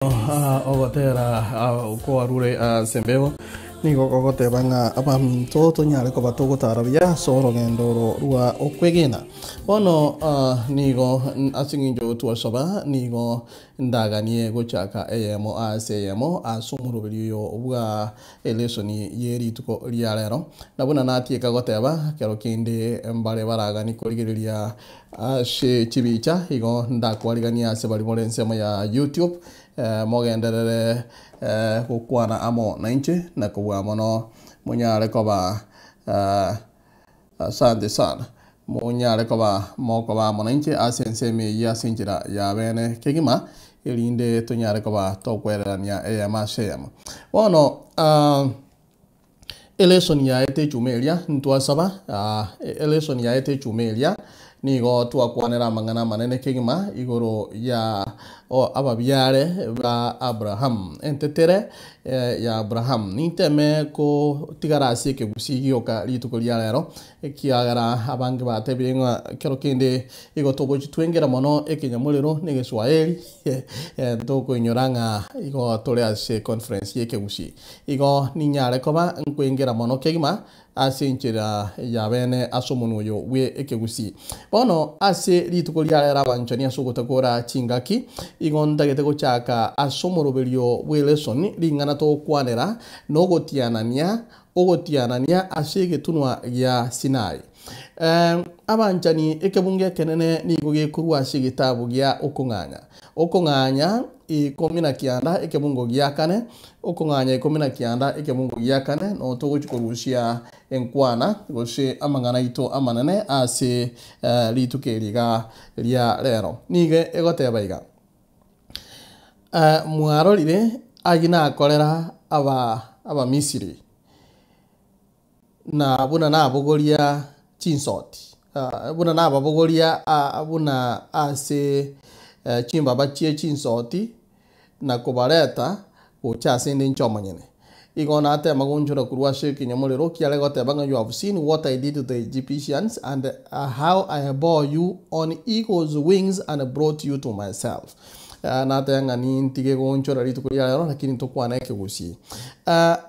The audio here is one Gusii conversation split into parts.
Ogotera kwarure ase embeo nigo gogoteba ng'a abaminto tonyare koba togotara buya ase orogendo oro rwa okwegena. Bono nigo ase eng'encho twasaba nigo ndaganie gochaka eyemo ase eyemo ase omoroberi oyo bwa elesoni ye rituko ria rero. Na buna natieka goteba kero kende mbare baraganie korigereria Ase chibicha igo ndakwariganie ase baria more ensemo ya YouTube, mogenderere gokwana amo nainche na kobua mono monyare koba asante sana, monyare koba mokoba amo nainche ase ensemo eyio ase enchera ya bene kegima, erinde tonyare koba tokwererania eyemo ase eyemo. Bono. Elesoni yaete echuma eria, ntwasaba, elesoni yaete echuma eria, nigo twakwanera amang'ana amanene kegima igoro ya ababiare ba Abrahamu, entetere ya Abrahamu. Ninteme kotigara ase ekegusii gioka rituko ria rero, ekiagera abange batebire ng'a ekero kende igo togochi twengera mono ekenyamorero na egeswahili, Ntokoinyora ng'a igo tore ase conference y'ekegusii. Igo ninyare koba nkwengera mono kegima ase enchera ya bene ase omonwa oyo bwe ekegusii. Bono ase rituko ria rero abanchani ase ogotakora chingaki, igo ntagete gochaka ase omoroberio bwe lesson ring'ana togokwanera nogotianania ogotianania ase egetunwa gia Sinai. Abanchani, ekebungo ekenene nigo gekorwa ase egetabu gia Okong'anya. Okong'anya ikomi na kianda ekebungo gia kane, Okong'anya ikomi na kianda ekebungo gia kane, noo togochia korusia enkwana gose amang'ana aito amanene ase rituko eri iga ria rero. Nigo egoteba iga, Mwarorire ayio nakorera aba Abamisiri. Na buna nabogoria chinsoti, buna nababogoria buna ase chimbaba chie chinsoti, na kobareta gocha ase ende inche omonyene. Igo natema gonchora korwa ase ekenyamorero kiare goteba ng'a you have seen what I did to the Egyptians and how I bore you on eagle's wings and brought you to myself. Nateba ng'a nintige gonchora rituko ria rero lakini tokwane ekegusii.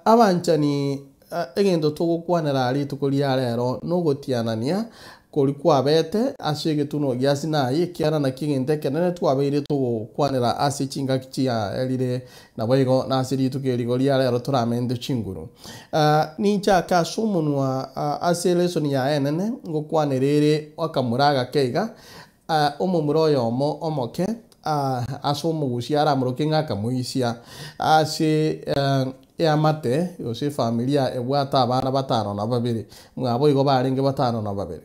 Abanchani Egento togokwanera aa rituko ria rero nogotianania koria kwabete ase egetunwa gia Sinai, ekiagera nakio egento ekenene twabeire togokwanera ase chingaki chiaerire, naboigo nase rituko erigo ria rero toramente chinguru. Ninchake ase omonwa ase elesoni yaye enene ngokwanera ere akamura agake iga, Omomura oyomo omoke ase omogusia aramoroke ng'a akamoisia ase eamate gose efamilia ebwate abana batano na babere, mwabo igo barenge batano na babere.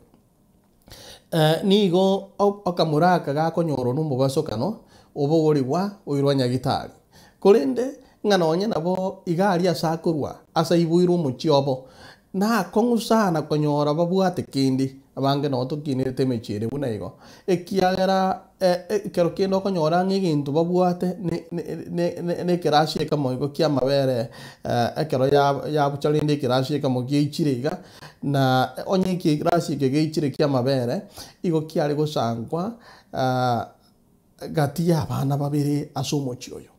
Nigo akamura aka gakonyorwa na omobasokano, obogorigwa oirwa nyagitari. Korende ng'a nonye nabo iga aria ase akorwa, ase aiboirwe omochie obo, Naakong'u sana konyora babwate kende, abange nao tokinerete emechie ere buna igo, ekiagera ekero kende okonyora ng'a egento babwate ne ekerasi ekemo igo ki'amabere ekero yabucha rende ekerasi ekemo giaichire iga, na onye ekerasi eke giaichire ki'amabere, igo kiare gosankwa gati y'abana babere ase omochie oyo.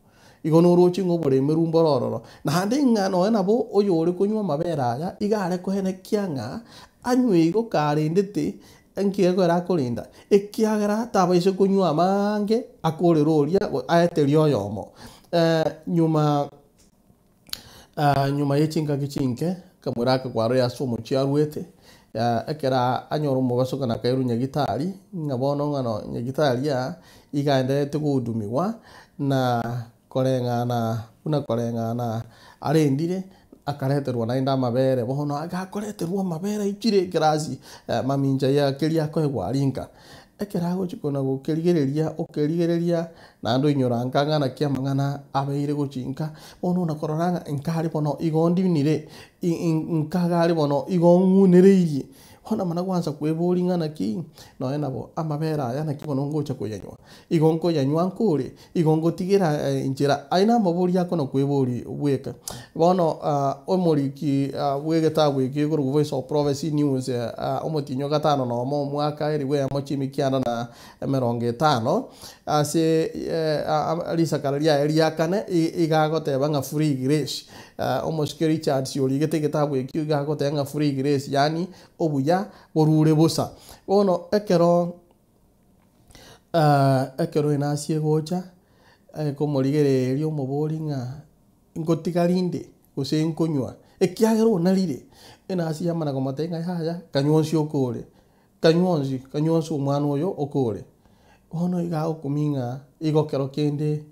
Igo noroche ng'a oboremeru mbore ororo. Naende ng'a nonya nabo oyore konywa amabere aya, iga are koenekia ng'a anywe igo karendete, nki ekero akorenda, ekiagera tabaisa konywa amaange akorere oria aeterie oyomo. Nyuma Nyuma ye chingaki chinke, akamwera akagwa ase omochie arwete, ekero anyora omobasokano akairwa nyagitari, ng'a bono ng'a nyagitari aa, iga aendererete gohudumiwa, na koreng'ana buna koreng'ana arendire, akareterwa naende amabere bono agakoreterwa amabere aichire ekerasi mamincha ya keria akoegwa aria nka. Ekero agochia kona gokerigereria, okerigereria, naende oinyora nka ng'a naki amang'ana abeire gochia nka, bono ona korora ng'a nka are bono igo ndinire, nka iga are bono igo ng'unereirie. Bono amana gwansa kweboria ng'a naki, nonya nabo amabere aya naki bono ngocha koyanywa, igo nkoyanywa nkore, igo ngotigera enchera, aye namabori ako nakweboria bweka. Bono omoriki bw'egetabu eke ekorokwa Voice of Prophecy News omotienyi o gatano na omo omwaka elifu eyemo chimi kianda na emerongo etano, ase risakara riaye ria kane iga agoteba ng'a free grace. Omosike Richards origete egetabu ekio iga agoteba ng'a free grace yaani obuya borure bosa. Bono ekero ekero enasi egocha, ekomorigereria omobori ng'a ngotiga rinde gose nkonywa, ekiagera onarire, enasi yamana komotebia ng'a yaya kanywa onsi okore. Kanywa onsi, kanywa onsi omwana oyo okore. Bono iga agokumia ng'a igo kero kende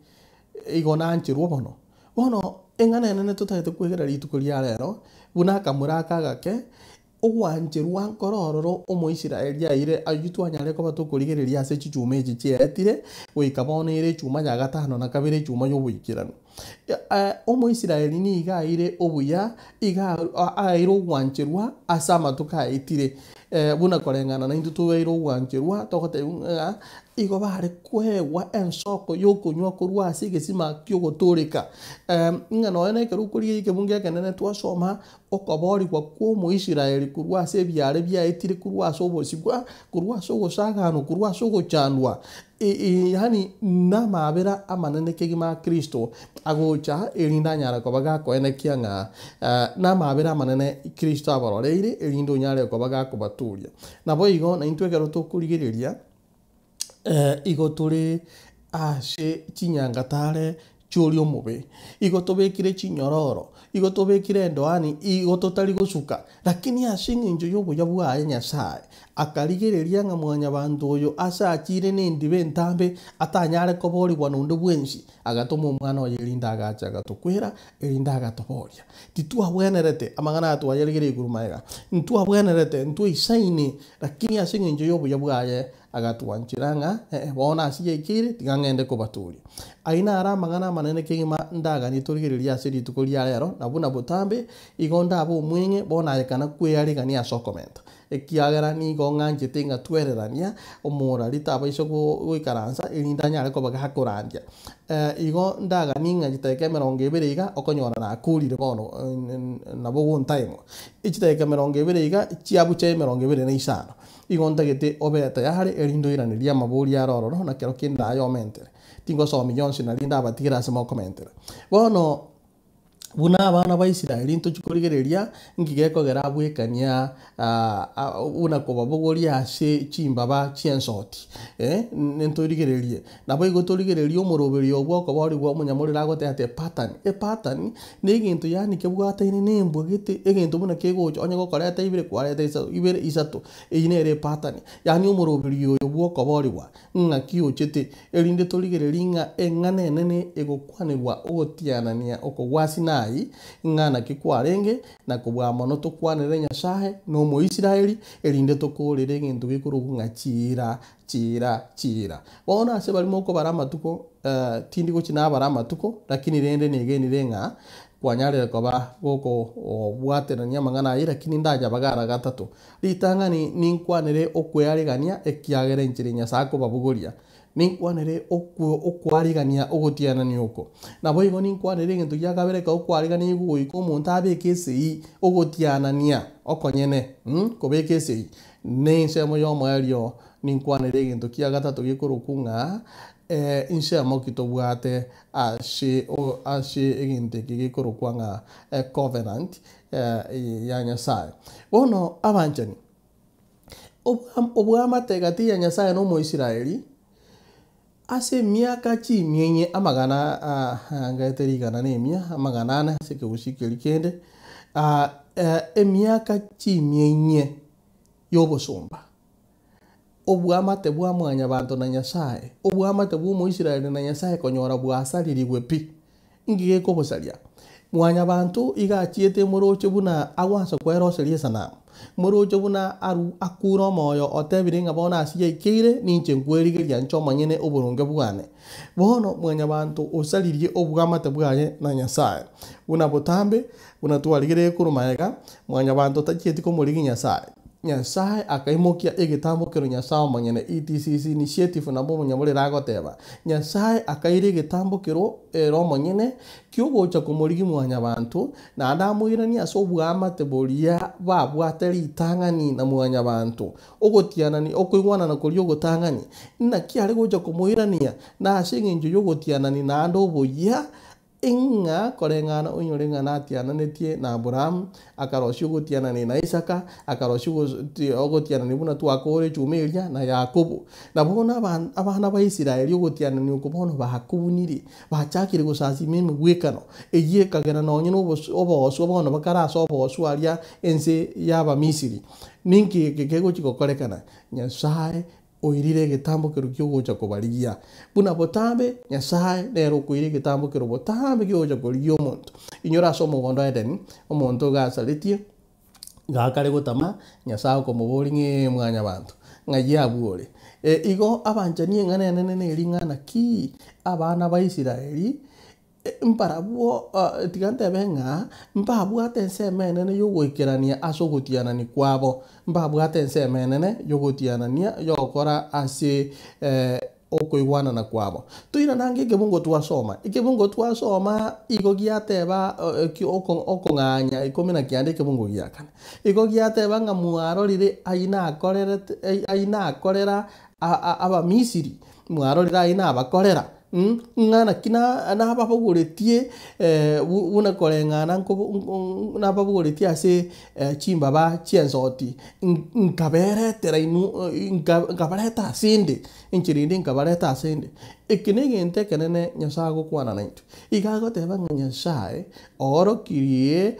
igo nancherwa bono. Bono eng'ana enene totagete kwegera rituko ria rero, buna akamura aka agake, ogwancherwa nkoro ororo omoisraeli aire aywo twanyare koba tokorigereria ase chichuma echi chiaetire, goika bono ere echuma ya gatano na kabere echuma ya oboikeranu. Omoisraeli nigo aire obuya, iga aire ogwancherwa ase amatuko aetire, buna koreng'ana naintwe tobeire ogwancherwa togotebiwa ng'a igo bare koegwa ensoko y'okonywa korwa ase egesima ki'ogotooreka. Ng'a nonya na ekero okorigia ekebungo ekenene twasoma okoboorigwa kw'Omoisraeli korwa ase ebiaare biaetire korwa ase obosibwa, korwa ase ogosaganwa, korwa ase ogochandwa, yaani namaabera amanene kegima a Kristo agocha erinde anyare koba gakoenekia ng'a namaabera amanene Kristo abaroreire erinde onyare koba gakobaturia. Naboigo naintwe ekero tokorigereria Igo tore ase chinyangatare chi'oria omobe, igo tobekire chinyororo, igo tobekire endoani, igo totari gosuka. Lakini ase engencho y'obuya bwaye Nyasae akarigereria ng'a mwanyabanto oyo ase achire nendiba entambe atanyare koboorigwa nonde bwensi, agatoma Omwana oye erinde agache agatokwera, erinde agatoboria. Titwabwenerete, amang'ana aya twayarigereria igoro magega, ntwabwenerete, ntwaisaine, Lakini ase engencho y'obuya bwaye agatwanchera ng'a ee, bono ase yaikeire, tiga ng'ende kobatuuria. Ayio naro amang'ana amanene kegima ndaganie torigererie ase rituko ria rero, na buna botambe igo ndabe omweng'e, bono aye kana kwearigania ase okomenta, ekiagera nigo ng'anchete ng'a twererania, omorari tabaisa goikaransa, erinde anyare koba gakorandia. Igo ndaganie ng'a chidakika emerongo ebere iga okonyora nakorire bono nabo gontaemwa. Chidakika emerongo ebere iga chiabucha emerongo ebere na isano. Igo ntagete obe tayari erinde oiranerie amabori aro ororo na kero kende aye omentere. Tingosomia yonsi nario ndabatigere ase mokomentera. Bono. Buna abana ba Israeli ntochie korigereria nki gekogera abwekania buna kobabogoria ase chimbaba chi'ensoti, ntorigererie. Naboigo torigererie omoroberio obwo okoborigwa omonyamorero agoteba ati epattern. Epattern negento yaani kebwataine na embwa gete, egento buna kegocha onye gokoreta ibere kwareta isato, ibere isato, eyio nere epattern. Yaani omoroberio oyo bwa okoborigwa. Ng'aki ochete, erinde torigererie ng'a eng'ana enene egokwanerwa ogotianania oko gwa Sinai, ng'a naki kwarenge, na kobua mono tokwanere Nyasae na Omoisraeli, erinde tokoorere egento gekorokwa ng'a chiira, chiira, chiira. Bono ase baria mokobara amatuko, tindi gochia nabare amatuko, lakini rende negenire ng'a kwanyarire koba gokobwaterania amang'ana ayio, lakini ndayabaga ara gatato. Ritang'ani ninkwanere okwearigania, ekiagera enchera Nyasae akobabogoria, ninkwanere okwarigania ogotianania oko. Naboigo ninkwanere egento gia kabere ekero okwarigania nigo goika omonto abeke esegi ogotianania okonyene, kobeka esegi. Na ensemo y'omoerio ninkwanere egento kia gatato gekorokwa ng'a ensemo ki tobwate ase ase egento eke gekorokwa ng'a ecovenant ya Nyasae. Bono abanchani, obwamate gati ya Nyasae na Omoisraeli, ase emiaka chimia inye amagana ngaete rigana na emia, amagana ane ase ekegusii keria kende, emiaka chimia inye y'obosomba, obwamate bwa mwanyabanto na Nyasae, obwamate bwa Omoisraeli na Nyasae konyora bwasaririgwe pi. Inki gekobosaria? Mwanyabanto iga achiete moroche buna agwansa kweroseria esanamu, moroche buna aru akure omoyo otebire ng'a bono ase yaikeire ninche nkwerigeria inche omonyene oboronge bwane. Bono mwanyabanto osaririe obwamate bwaye na Nyasae. Buna botambe, buna twarigereire korwa magega, mwanyabanto tachieti komorigia Nyasae. Nyasae akaimokia egetambokero Nyasae omonyene, ETCC Initiative nabo omonyamorero agoteba, Nyasae akaira egetambokero ere omonyene ki'ogocha komorigia mwanyabanto, naende amoiranie ase oboamate boria babwate ritang'ani na mwanyabanto, ogotianani okoigwanana koria ogotang'ani. Naki are gocha komoirania? Nase eng'encho y'ogotianani naende oboyia, Ing'a koreng'ana oinyore ng'a natiananetie na Aburaamu, akarosia ogotianania na Isaka, akarosia ogotianania buna twakoora echuma eria na Yakobo. Na bono abana ba Israeli ogotianania oko bono bakobunire, bachakire gosasima emegwekano, eyio ekagera nonye na oboswa bono bakare ase oboswa aria ense y'Abamisiri. Ninki eke kegochia gokorekana? Nyasae oirire egetambokero ki'ogocha kobarigia. Buna botambe, Nyasae nere okoira egetambokero botambe ki'ogocha korigia omonto. Inyora ase omogondo o Edeni, omonto iga asaretie, iga akare gotama, Nyasae okomoboria ng'a ee mwanyabanto, ng'ai abwo ore? Igo abanchani eng'ana enene neri ng'a naki abana ba Israeli Mbarabwo, tiga ntebe ng'a mbabwate ensemo enene y'ogoikerania ase ogotianania kwabo, mbabwate ensemo enene y'ogotianania y'ogokora ase okoigwanana kwabo. Toirane ange ekebungo twasoma, ekebungo twasoma igo giateba okong'anya ikomi na kianda ekebungo gia kane. Igo giateba ng'a mwarorire ayio nakorerete ayio nakorera Abamisiri, mwarorire ayio nabakorera. Ng'a naki nababogoretie buna koreng'ana nababogoretie ase chimbaba chi'ensoti, nkaberetera inwe nkabareta asende, enchera ende nkabareta asende. Eke negento ekenene Nyasae agokwana naintwe. Iga agoteba ng'a Nyasae oorokirie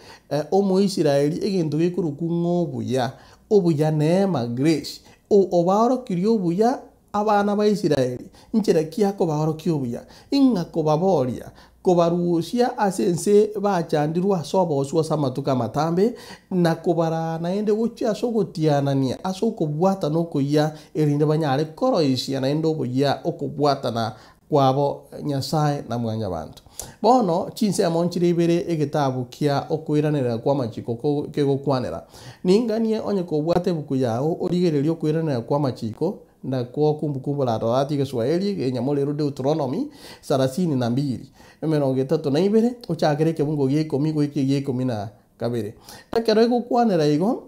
Omoisraeli egento gekorokwa ng'a obuya, obuya neema, grace, obaorokirie obuya Abana ba Israeli, nchera ki akobaorokia obuya? Ing'a kobaboria, kobarusia ase ense bachandirwe ase obosio ase amatuko amatambe, na kobaraa naende gochia ase ogotianania ase okobwatana okoyia, erinde banyare koroisia naende oboyia okobwatana kwabo Nyasae na Mwanyabanto. Bono chinsemo nchire ibere egetabu kia okoiranerera kw'amachiko kegokwanera. Ninganie onye kobwate ebuku yao origererie okoiranerera kw'amachiko, nakwo Kumbukumbu la Torati Egeswahili, Egenyamorero Deuteronomy, sarasini na mbili, 32, ochakere ekebungo gia ikomi goika egia ikomi na kabere. Ekero egokwanera igo,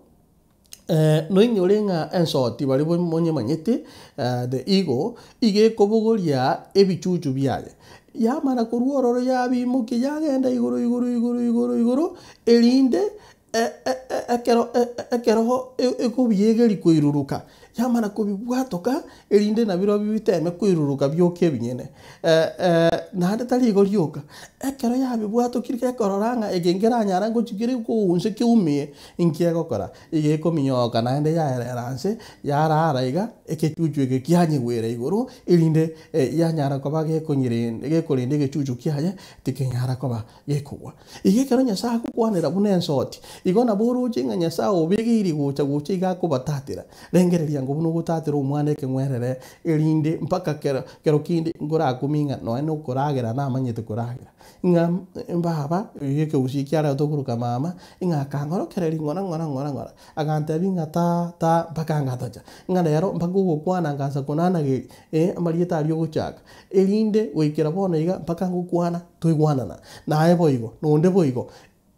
Noinyore ng'a ensoti baria monyemanyete, the eagle, iga ekobogoria ebichuchu biaye, yamana korwa ororo yabiimokia yagenda igoro igoro igoro igoro igoro, erinde ekero ekero ekobiegeria koiruruka, yamana kobibwatoka erinde nabirobio biteme koiruruka bioka ebinyene. Naende tari igo rioka, ekero yabibwatokire gekorora ng'a eke nkeranyare ngochia kere kounse keumie, inki egokora? Iga ekominyoka naende yaerera nse, yarara iga, ekechuchu eke kianyegwera igoro, erinde yanyara koba gekonyerende gekorenda egechuchu kiaye, tikenyara koba gekogwa. Iga ekero Nyasae agokwanera buna ensoti, igo nabo oroche ng'a Nyasae obegeire gocha gocha iga akobatatera. Rengereria ng'a buna ogotatera omwana ekeng'werere, erinde mpaka kero kero kende nkorakumie ng'a nonya na okoragera namanyete koragera. Ng'a mbaba, oyio ekegusii kiareo tokoroka mama, ng'a akang'orokereria ng'ora ng'ora ng'ora ng'ora, agantebia ng'a ta ta mpaka ngatacha, ng'a rero mpaka ogokwana ngansa konanageria, eh amarieta aria ogochaka, erinde goikera bono iga mpaka ngokwana toigwanana. Naye boigo, na onde boigo,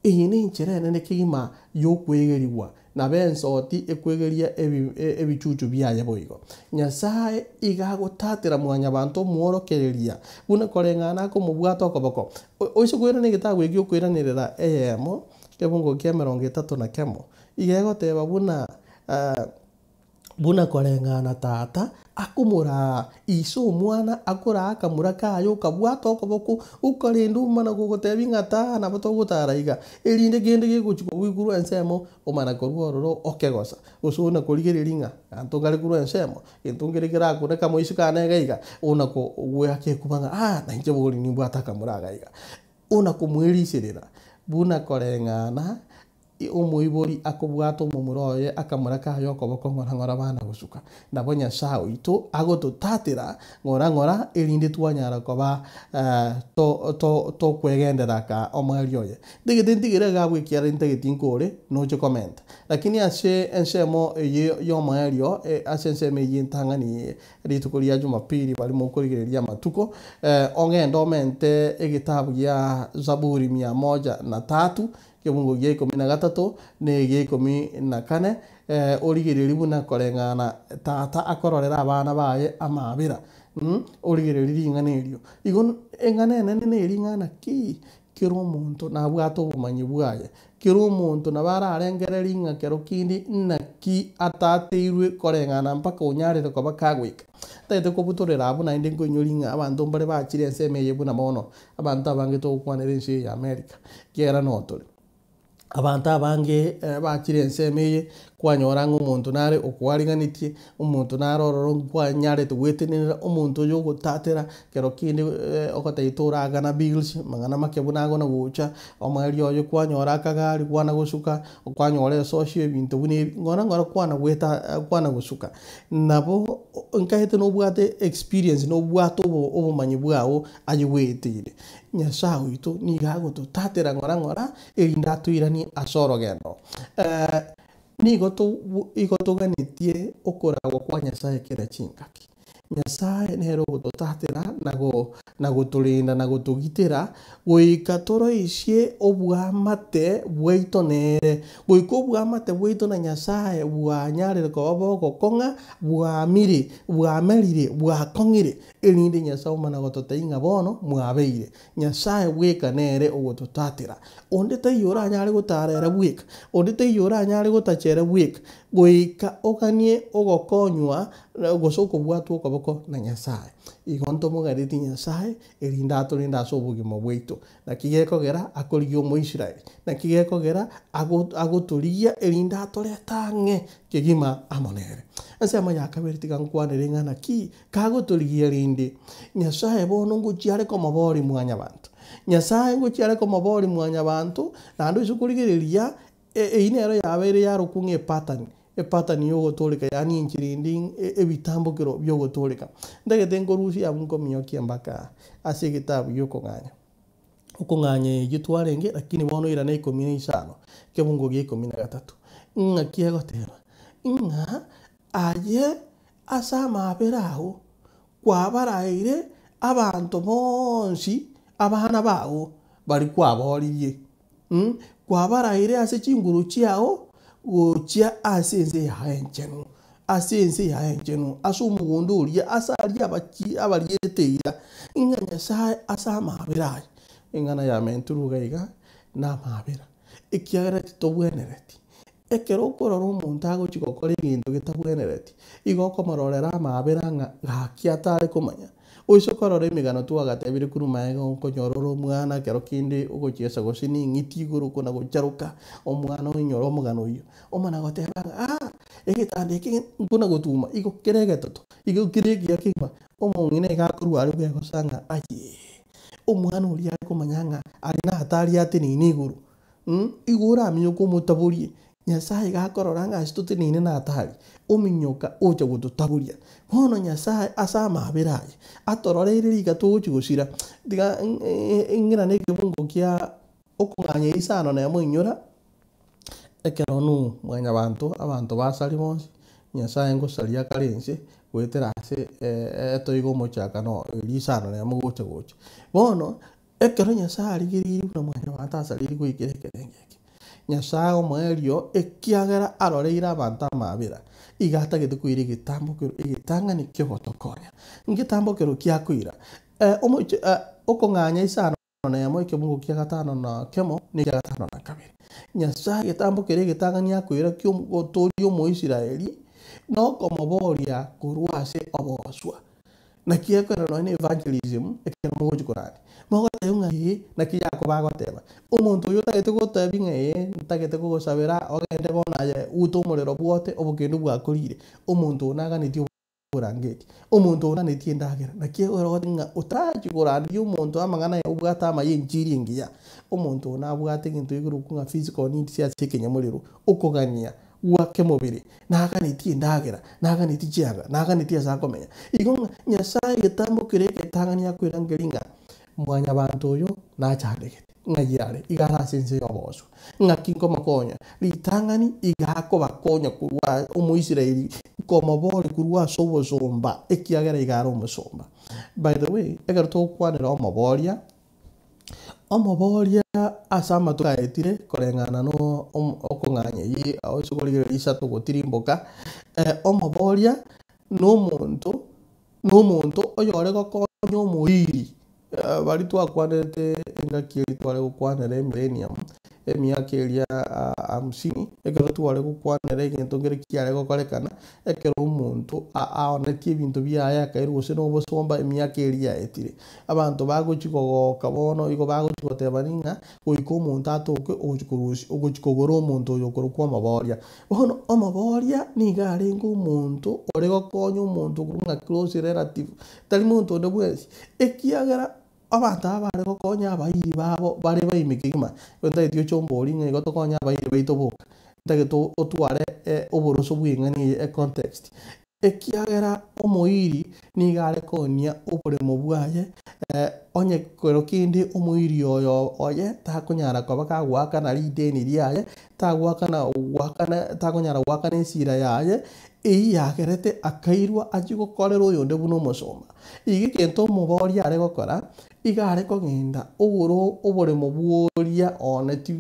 eye nenchera enene kegima yokoegerigwa, nabo ensoti ekwegeria ebichuchu biaye boigo. Nyasae iga agotatera mwanyabanto omworokereria, buna koreng'ana akomobwata okoboko. Oise koirana egetabu eke giokoiranerera eyemo, kebungo kia emerongo etato na kemo, iga egoteba buna Buna koreng'ana tata akomoraa ise omwana akoraa akamura kaye okabwata okoboko okarenda omana gogotebia ng'a taa nabo togotara iga, erinde kende gegochi kogwa korwa ensemo omana korwa ororo okegosa, gose ona korigereria ng'a abanto nkare korwa ensemo, gento nkere kerakune kamoisiko kane iga iga, ona kogoaka ekuba ng'a ah nainche bori nimbwate akamura iga iga. Ona komoeriserera buna koreng'ana. Omoibori akobwata omomura oye akamoraka aye okoboko ng'ora ng'ora bana gosuka. Nabo Nyasae oito agototatera ng'ora ng'ora erinde twanyara koba to to tokwegenderera ka omoerio oye. Ntagete ntigere iga abwo ekiagera ntageti nkore noche komenta. Lakini ase ensemo eye y'omoerio ase ensemo eyio entang'ani rituko ria Jumapili baria mokorigereria amatuko, ogende omente egetabu gia Zaburi mia moja na tatu, Ekebungo gia ikomi na gatato, na egia ikomi na kane, origererie buna koreng'ana tata akororera abana baye amaabera, origererie ring'ana erio. Igo eng'ana enene neri ng'a naki kera omonto nabwate obomanyi bwaye, kera omonto nabo ararengererie ng'a kero kende naki atateirwe koreng'ana mpaka onyarire koba kagoika. Ntagete kobutorera abwo naende nkoinyoria ng'a abanto mbare bachire ensemo eye buna bono, Abanto abange togokwanera ense eye ya America, ekiagera noo tore. Abanto abange bachire ensemo eye, kwanyora ng'a omonto nare okoariganetie, omonto nare ororo nkwanyarete gwetenenera, omonto oyo ogotatera kero kende ogotebia toragana bills, amang'ana make buna agona gocha, omoerio oye kwanyora akagari kwana gosuka, kwanyora esocio ebinto buna ebi, ng'ora ng'ora kwana goeta kwana gosuka. Nabo nkaete nobwate experience nobwate obo obomanyi bwao Aye gweteire, Nyasae oito nigo agototatera ng'ora ng'ora, erinde atoiranie ase orogendo. Nigo igo toganetie okoragwa kwa Nyasae kera chingaki. Nyasae nere ogototatera na gotorenda na gotogitera goika toroisie oboamate bwaito nere. Goika oboamate bwaito na Nyasae bwanyarire koba bogokong'a, bwamire, bwamerire, bwakong'ire. Erinde Nyasae omana gototebia ng'a bono mwabeire. Nyasae bweka nere ogototatera. Onde taiyo oranyare gotara ere bweka, onde taiyo oranyare gotacha ere bweka, goika oganie ogokonywa gose okobwatwa okoboko na Nyasae. Igo ntomoganetie Nyasae erinde atorende ase obogima bwaito. Naki gekogera akorigia Omoisraeli, naki gekogera agotorigia erinde atorete ang'e kegima amo nere. Ensemo ya kabere tiga nkwanere ng'a naki Kagotorigia rende, Nyasae bono ngochia are komoboria mwanyabanto. Nyasae ngochia are komoboria mwanyabanto, naende oise korigereria, eyio nero yabeire yarokwa ng'a epattern, epattern ya ogotooreka yaani enchera ende ebitambokero bia ogotooreka. Ntagete nkorusie abwo nkomiokia mpaka ase egetabu gia okong'anya. Okong'anya eyio twarenge, lakini bono irana ikomi na isano, ekebungo gia ikomi na gatato. Ng'aki egoteba? Ng'a aye Ase amaabera ao kwabaraeire abanto bonsi abana bao baria kwaboririe, kwabaraeire ase chinguru chiao gochia ase ense yao enchenu, ase ense yao enchenu, ase omogondo oria, ase aria abachi abarierete eira, ng'a Nyasae ase amaabera aye. Eng'ana yamentirwe iga iga namaabera, ekiagera titobwenereti. Ekero okorora omonto agochia gokora egento getabwenereti, igo okomororera amaabera ng'a gaki atare komanya. Oise korora emegano twagatebirie korwa magega okonyora ore omwana ekero kende ogochiesa gose na eng'iti igoro kona gocharoka, omwana oinyore omogano oyio, omana goteba ng'a ah egetanda eke nkona gotuma igo kere egetoto, igo kere ekiya kegima, omong'ina iga akorwa aria bwegosa ng'a ayee, omwana oria are komanya ng'a aria natari ateneine igoro. Igo oraminyoke omotaborie, Nyasae iga akorora ng'a ase toteneine natari, ominyoka ocha gototaboria. Bono Nyasae ase amaabera aye, atororeire riika togochia gosira, tiga ng'irane ekebungo kia okong'anya isano na emo inyora, ekero Nuhu mwanyabanto, abanto basaria bonsi, Nyasae ngosaria akare ense, goetera ase etoigo omochakano eria isano na emo gocha gocha. Bono. Ekero Nyasae arigereirie buna mwanyabanto asaririe goikera ekerengo eke, Nyasae omoerio, ekiagera aroreire abanto amaabera, iga atagete koira egetambokero egetang'ani ki'ogotokonya. Ngetambokero ki akoira? Omochie okong'anya isano nemo ekebungo kia gatano na kemo na ekia gatano na kabere. Nyasae egetambokero egetang'ani akoira ki'ogotoria Omoisraeli, nokomoboria korwa ase oboswa. Naki ekero nonya na evangelism, ekero mogochia korania, mogoteba ng'a ee, naki Yakobo agoteba, omonto oyio otagete gotebia ng'a ee, ntagete kogosabera ogende bono aye ute omorero bwote obokendu bwakorire, omonto oyio naganetie. Oborangeti. Omonto oganetie endagera, naki ore ng'a otarachi koranderia omonto amang'ana aye obwate amaya enchiri engiya. Omonto oyo nabwate egento gekorokwa ng'a physical needs ase ekenyamorero, okogania gwa kemobere, naganetie endagera, naganetie chianga, naganetie ase akomenya. Igo ng'a Nyasaye egetambo keria egetang'ani akoerangeria ng'a mwanyabanto oyo nachandegete, ng'ai are? Iga are ase ense y'oboswa. Ng'aki nkomokonya? Ritang'ani iga akobakonya korwa Omoisraeli, komoboria korwa ase obosomba, ekiagera iga are omosomba. By the way, ekero togokwanera omoboria, omoboria ase amatuko aetire koreng'ana na okong'anya eyio ase okorigereria isato gotirimboka, omoboria na omonto na omonto oyore gokonya omoiri, baria twakwanerete engaki eria tware gokwanera emillennium, emiaka eria hamsini, ekero tware gokwanera egento nkere kiare gokorekana, ekero omonto aonetie ebinto biaye akairwa gose na obosomba emiaka eria yaetire. Abanto bagochia kogoka bono igo bagochia gotebani ng'a goika omonto atoke ogochia korusia ogochia kogora omonto oyo okorokwa omoboria. Bono omoboria nigo arenge omonto ore gokonya omonto korwa ng'a close relative, tari monto onde bwensi, ekiagera abanto aba bare gokonya abairi babo bare baime kegima, ntagete oche ombori ng'a igo tokonye abairi baito boka, ntagete otware oboroso bwa eng'ana eye econtext. Ekiagera omoiri nigo are koonia oboremo bwaye, onye kero kende omoiri oyo oye takonyara koba kagoakana rideni riaye, tagoakana goakana takonyara goakana esira yaye, eyio yagerete akairwa achie gokorera oyonde buna omosomba. Igo egento omoboria are gokora, Iga are kogenda ogore oboremo bw'oria ooneti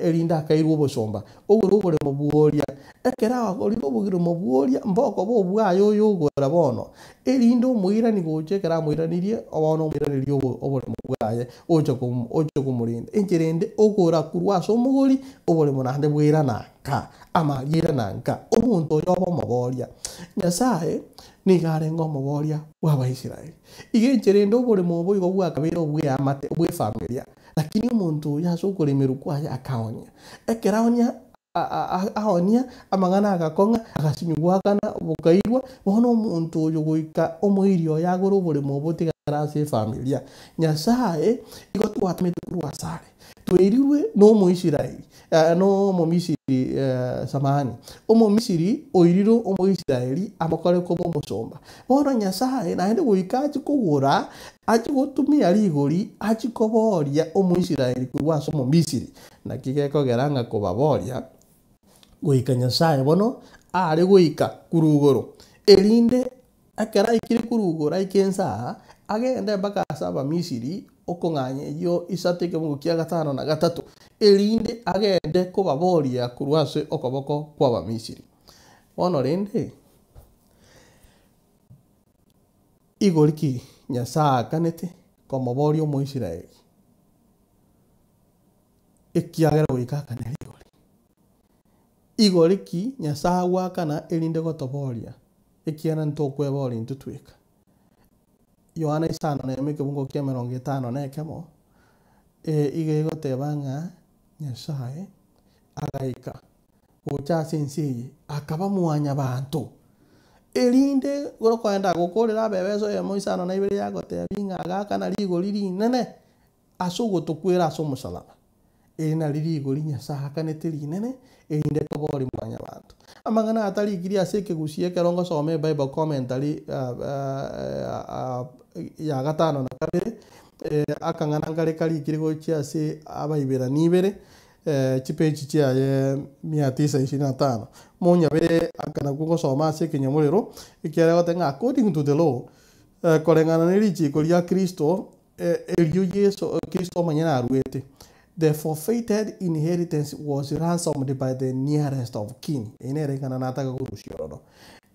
erinde akairwe obosomba, ogore oboremo bw'oria. Ekero agorire oboremo bw'oria, mbokoba obwaye oyogora bono, erinde omoirani gocha ekero amoiranirie, bono omoiranerie oboremo bwaye ocha ocha komorenda. Enchera ende ogora korwa ase omogori, oboremo naende bwairana nka, amari airana nka, omonto oyo obe omoboria. Nyasaye nigo arenge omoboria bw'Abaisraeli. Iga enchera ende oboremo obo igo bwakabeire obw'eamate, obw'efamilia, lakini omonto oyo ase okoremerwa kwaye akaonia. Ekero aonia aonia, amang'ana agakong'a, agasinywa goakana, bokairwa, bono omonto oyo goika omoiri oye agore oboremo obo otigare ase efamilia. Nyasaye igo twatomete korwa asare, twerirwe na Omoisraeli, na Omomisiri samahani, Omomisiri oirire Omoisraeli amokore koba omosomba. Bono Nyasae naende goika achie kogora, achie gotumia rigori, achie koboria Omoisraeli korwa ase Omomisiri. Naki gekogera ng'a kobaboria, goika Nyasae bono are goika korwa igoro, erinde Ekero aikire korwa igoro aike inse aa, agende mpaka ase Abamisiri, okong'anya eyio isato ekemungo kia gatano na gatato, erinde agende kobaboria korwa ase okoboko kw'Abamisiri. Bono rende, igori ki Nyasae aakanete komoboria Omoisraeli, ekiagera goika akane rigori? Igori ki Nyasae agoakana erinde gotoboria? Ekiagera ntokweboria intwe tweka. Yohana isano na emo ekebungo kia emerongo etano na ekemo, iga egoteba ng'a Nyasae agaika gocha ase ense eye akaba mwanyabanto, erinde gokoenda gokorera abebeso eyemo isano na ibere yagotebia ng'a agaakana rigori rinene ase ogotokwera ase omosalaba. Eri nario rigori Nyasae aakanete rinene, erinde toborie mwanyabanto. Amang'ana aya atarikiri ase ekegusii ekero ngosoma ebible commentary ya gatano na kabere, akang'ana nkare karikire gochia ase Abaiberania ibere, chipeji chiaye mia tisa ishirini na tano. Monyabere aka nakwo ngosoma ase ekenyamorero, ekiagera egoteba ng'a according to the law, koreng'ana ne richiko ria Kristo, Erio Yeso Kristo omonyene aruete, The forfeited inheritance was ransomed by the nearest of kin. Eye nere eng'ana nataka korusia ororo.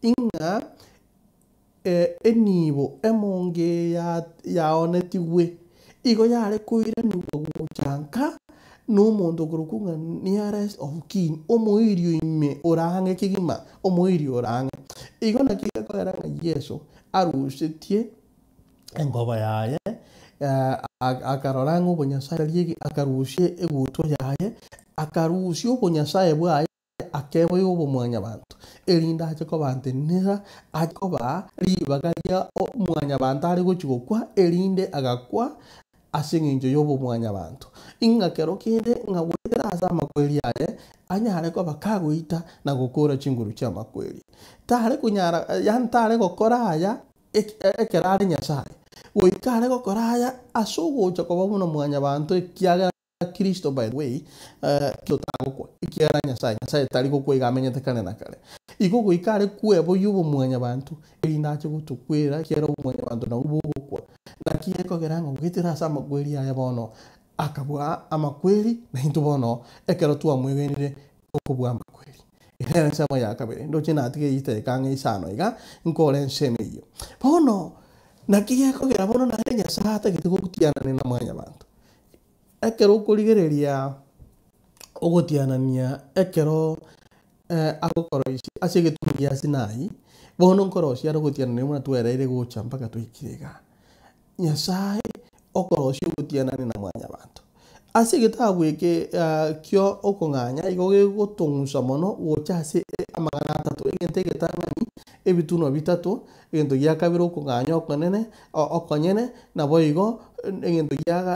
Ing'a enibo emonge yaonetigwe igo yare koiranigwa gocha nka na omonto okorokwa ng'a nearest of kin, omoirio ime ore ang'e kegima, omoirio ore ang'e. Igo naki gekogera ng'a Yeso arusetie engobo yaye, akarora ng'a obonyasae tari ege, akarusia egutwa yaye, akarusia obonyasae bwaye akeboigwa obomwanyabanto, erinde ache kobantenenera, ache kobaa ribaga ria mwanyabanto are gochia gokwa, erinde agakwa ase eng'encho y'obomwanyabanto, ing'a kero kende ng'a goetera ase amakweri aye anyare koba kagoita na gokora chinguru chi'amakweri. Tare konyara yaani tare gokora aya ekero are Nyasaye, goika are gokora aya ase ogocha koba buna mwanyabanto ekiagera Kristo by the way, Kristo tagokwa, ekiagera Nyasaye, Nyasaye tari gokwa iga amenyete kare na kare. Igo goika are kweboyia obomwanyabanto, erinde ache gotokwera, ekiagera obomwanyabanto nabwo bogokwa. Naki gekogera ng'a goetera ase amakweri aye bono, akabua amakweri, naintwe bono ekero twamwegenire tokobua amakweri. Ere nere ensemo ya kabere, ndoche natiga chidakika ang'e isano iga, nkore ensemo eyio. Bono, naki gekogera bono naende Nyasaye atagete gotianania na mwanyabanto? Ekero okorigereria ogotianania ekero agokoroisia ase egetunu gia Sinai, bono nkorosia are ogotianania buna twereire gocha mpaka toikire igaa. Nyasae okorosia ogotianania na mwanyabanto. Ase egetabu eke kia okong'anya igo gegotong'usa mono gocha ase amang'ana atato, egento egetang'ani ebitunwa bitato, egento gia kabere okong'anya okonene okonyene, naboigo egento gia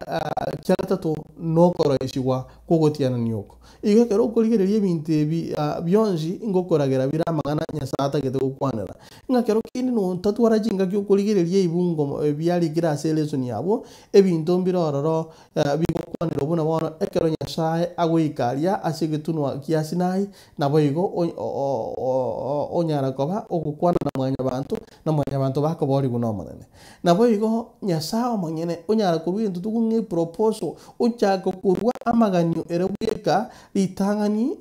kia gatato nokoroisigwa kw'ogotianania oko. Igo ekero okorigereria ebinto ebi bionsi ngokoragera bire amang'ana Nyasae atagete gokwanera. Ng'a kero kende notatwara chingaki okorigereria ebungo ebiarikire ase elesoni yabo, ebinto mbire ororo bigokwanerwa buna bono ekero Nyasae agoika aria ase egetunwa gia Sinai, Naboigo onyare koba ogokwana na mwanyabanto, na mwanyabanto bakoboorigwa n'Omonene. Naboigo Nyasae omonyene onyare korua egento tokong'a eproposal, ochake korua amaganio ere bweka ritang'ani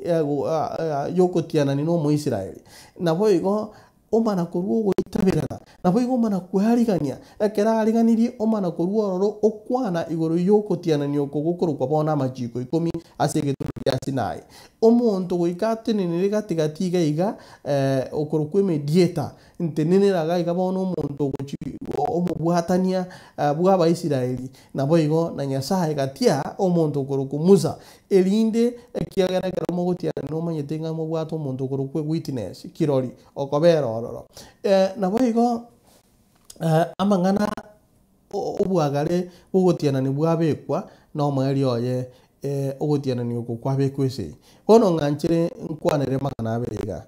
yogotianania na Omoisraeli. Naboigo omana korua ogoitaberana, naboigo omana kwearigania. Ekero aariganirie, omana korua ororo okwana igoro y'ogotianania oko gokorokwa bono amachiko ikomi ase egetunwa gia Sinai. Omonto goika atenenere gati gati iga iga, okorokwa emediator, ntenenera iga iga bono omonto ogochi omobwatania bw'Abaisraeli, naboigo na Nyasae gatia omonto okorokwa Musa, Erinde, ekiagera ekero mogotiana nomanyete ng'a mobwate omonto okorokwa ewitness, kirori, okobera ororo. Naboigo amang'ana obwagare bw'ogotianania bwabekwa, na omoerio oye ogotianania okwo kwabekwa esegi. Bono ng'anchere nkwanere amang'ana abere iga.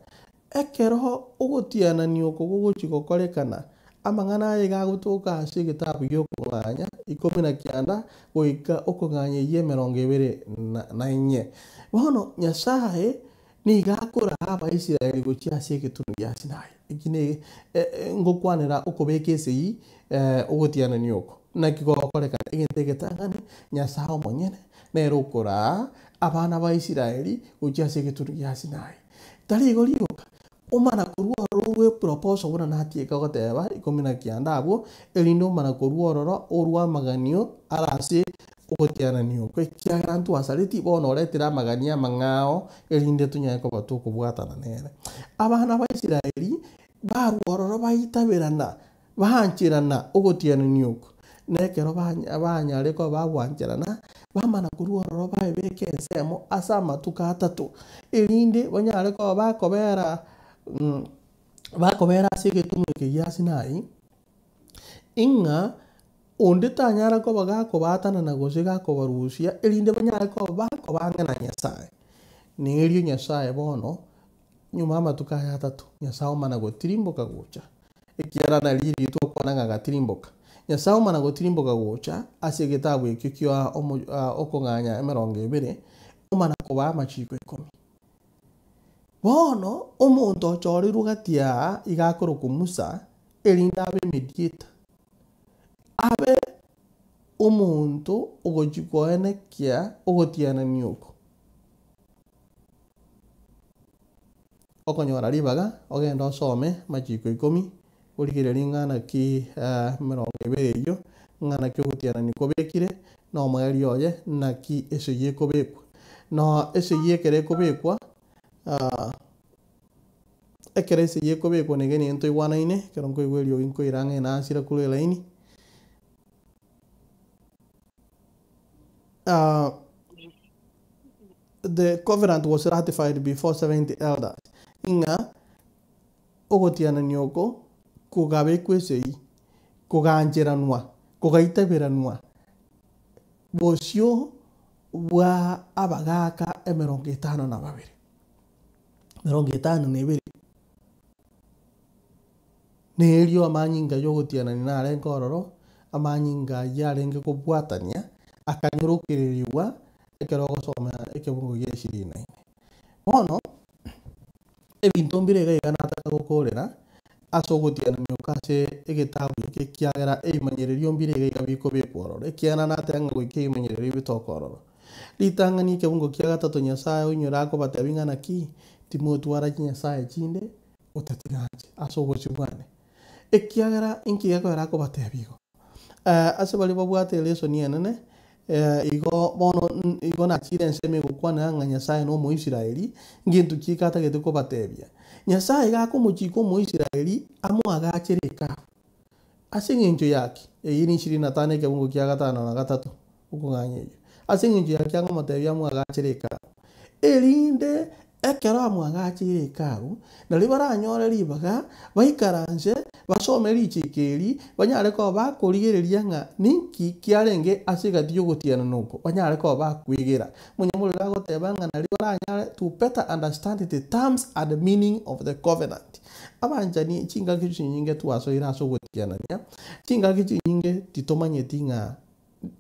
Ekero ogotianania oko gogochia gokorekana, amang'ana aya iga agotoka ase egetabu gi'okong'anya ikomi na kianda goika okong'anya eyio emerongo ebere na inye. Bono Nyasae nigo akoraa Abaisraeli gochia ase egetunu gia Sinai. Eki ne ngokwanera okobeka esegi ogotianania oko. Naki gogokorekana? Egento egetang'ani, Nyasae omonyene nere okoraa abana ba Israeli gochia ase egetunu gia Sinai. Tari igo rioka, omana korwa ororo orwe eproposal buna natieka goteba ikomi na kianda abwo, erinde omana korwa ororo orwe amaganio are ase ogotianania okwo, ekiagera ntwasareti bono oretire amaganio amang'ao erinde tonyare koba tokobwatana nere. Abana ba Israeli barwa ororo baitaberana Baancherana ogotianania okwo, na ekero banyare koba bagwancherana, bamana korwa ororo baebeke ensemo ase amatuko atato, erinde banyare koba bakobera bakobera ase egetunwa eke gia Sinai, ing'a onde tanyara koba gakobaatanana gose gakobarusia, erinde banyare koba bakoba ang'e na Nyasae. Na erio Nyasae bono, nyuma y'amatuko aya atato, Nyasae omana gotirimboka gocha. Ekiagera nario riria twakwana ng'a agatirimboka. Nyasae omana gotirimboka gocha ase egetabu ekio kia okong'anya emerongo ebere, omana kobaa amachiko ikomi. Bono omonto ochorirwe gati aa iga akorokwa Musa, erinde abe emediator, abe omonto ogochia koenekia ogotianania oko. Okonyora ribaga ogende osome amachiko ikomi, origererie ng'a naki emerongo ebere eyio, ng'a naki ogotianania kobekire, na omoerio oye naki esegi ekobekwa. Na esegi ekero ekobekwa, ekero esegi ekobekwa nigo nigo ntoigwanaine, ekero nkoigwa eriogi nkoira ang'e nasira korwa elaini. the covenant was ratified before 70 elders, ng'a ogotianania oko kogabekwa esegi, kogancheranwa, kogaitaberanwa bosio bwa abagaaka emerongo etano na babere, emerongo etano na ebere. Nerio amanyinga y'ogotianania narenge ororo, amanyinga ayio arenge kobwatania, akanyorokererigwa ekero ogosoma ekebungo gia ishirini na ine. Bono, ebinto mbire iga iga nataka gokorera ase ogotianania oko ase egetabu eke ekiagera ebimanyererio mbire iga iga bikobekwa ororo, ekiagera nateba ng'a goika ebimanyererio bitoke ororo. Ritang'ani ekebungo kia gatato Nyasaye oinyore akobatebia ng'a naki, timotwara chinyasaye chinde otatiga inche ase obosio bwane, ekiagera inki gekogera akobatebia igo? Ase baria babwate elesoni enene, igo bono igo nachire ensemo egokwanera ng'a Nyasaye na Omoisraeli, ngento ki eke atagete kobatebia? Nyasaye iga akomochika Omoisraeli amoagachere hekalu. Ase eng'encho yaki? Eyio ne ishirini na tano ekebungo kia gatano na gatato okong'anya eyio. Ase eng'encho yaki akomotebia amoagachere hekalu, erinde ekero amoagacheire hekalu, nario baranyore ribaga baikaranse basome richiiko eri, banyare koba bakorigereria ng'a ninki kiarenge ase egati y'ogotianana oko, banyare koba bakwegera. Omonyamorero agoteba ng'a nario baranyare to better understand the terms and meaning of the covenant. Abanchani, chingaki chinyinge twasoire ase ogotianania, chingaki chinyinge titomanyeti ng'a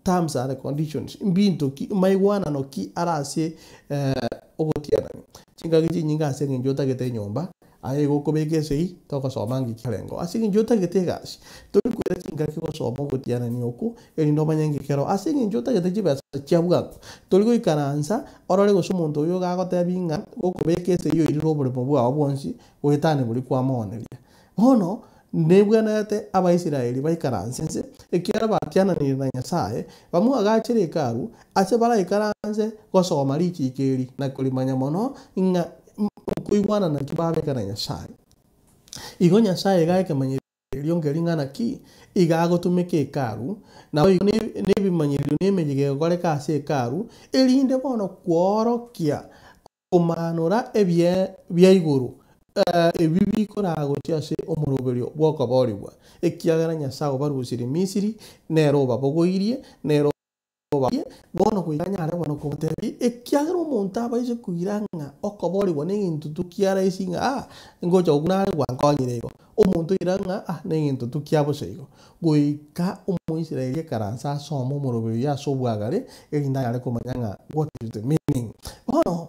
terms and conditions mbinto ki, maigwanano ki are ase ogotianania. Chingaki chinyinge ase eng'encho otagete enyomba, aye igo okobeka esegi, togosoma ng'iki kiarengeo. Ase eng'encho otagete egasi, tori koira chingaki gosoma ogotianania okwo, erinde omanye ng'iki kero. Ase eng'encho otagete chibesa chia bwango, tori goikaransa orore gose omonto oyio iga agotebi ng'a gokobeka esegi oirire oboremo bwao bwonsi, goetania boria kwamooneria. Bono nebwenerete Abaisraeli baikaranse inse, ekiagera batiananire na Nyasae, bamoagachere Hekalu, ase baraikaranse gosoma richiiko eri na korimanya mono ng'a nkoigwanana ki babeka na Nyasae. Igo Nyasae iga ekemanyererio nkering'ana ki? Iga agotumeka Hekalu, naboigo nebimanyererio na emeyega egokoreka ase Hekalu, erinde bono kworokia Komanora ebie bia igoro, ebi bikoraa gochia ase omoroberio bw'okoboorigwa, ekiagera Nyasae obarusirie Misiri, nere obabogoirie, nere obarie, bono goika anyare bono kobatebia, ekiagera omonto abaise koira ng'a okoboorigwa negento tu kia rahisi ng'a ah, ngocha gokuna are gwankonyire igo. Omonto oira ng'a ah, negento tu kia bosa igo. Goika Omoisraeli ekaranse asome omoroberio oyio ase obwagare, erinde anyare komanya ng'a what is the meaning. Bono,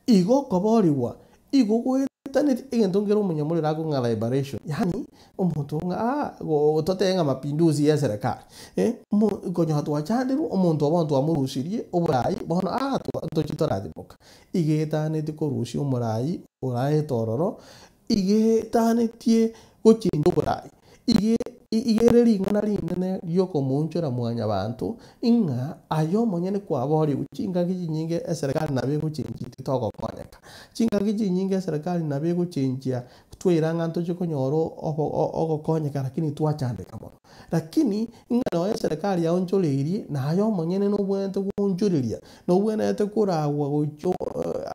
igo okoboorigwa igo goetaneti egento nkere omonyamorero akong'a liberation, yaani omonto ng'a ah go totebe ng'a mapinduzi ya eserekari eh, omo konyora twachandirwe, omonto obo bono twamorusirie oborai, bono ah twa ntochi toratimoka. Igo etaneti korusia omorai oraete ororo, igo etanetie gochenja oborai. Iga iga ere ring'ana rinene ri'okomoonchora Mwanyabanto, ng'a aye omonyene kwaboorigwe chingaki chinyinge eserekari nabo egochenchia titogokonyeka. Chingaki chinyinge eserekari nabo egochenchia twaira ng'a ntoche konyora obo ogokonyeka lakini twachandeka mono. Lakini ng'a nonya eserekari yaonchoreirie, naye omonyene nobwenerete goonchoreria, nobwenerete koragwa gochia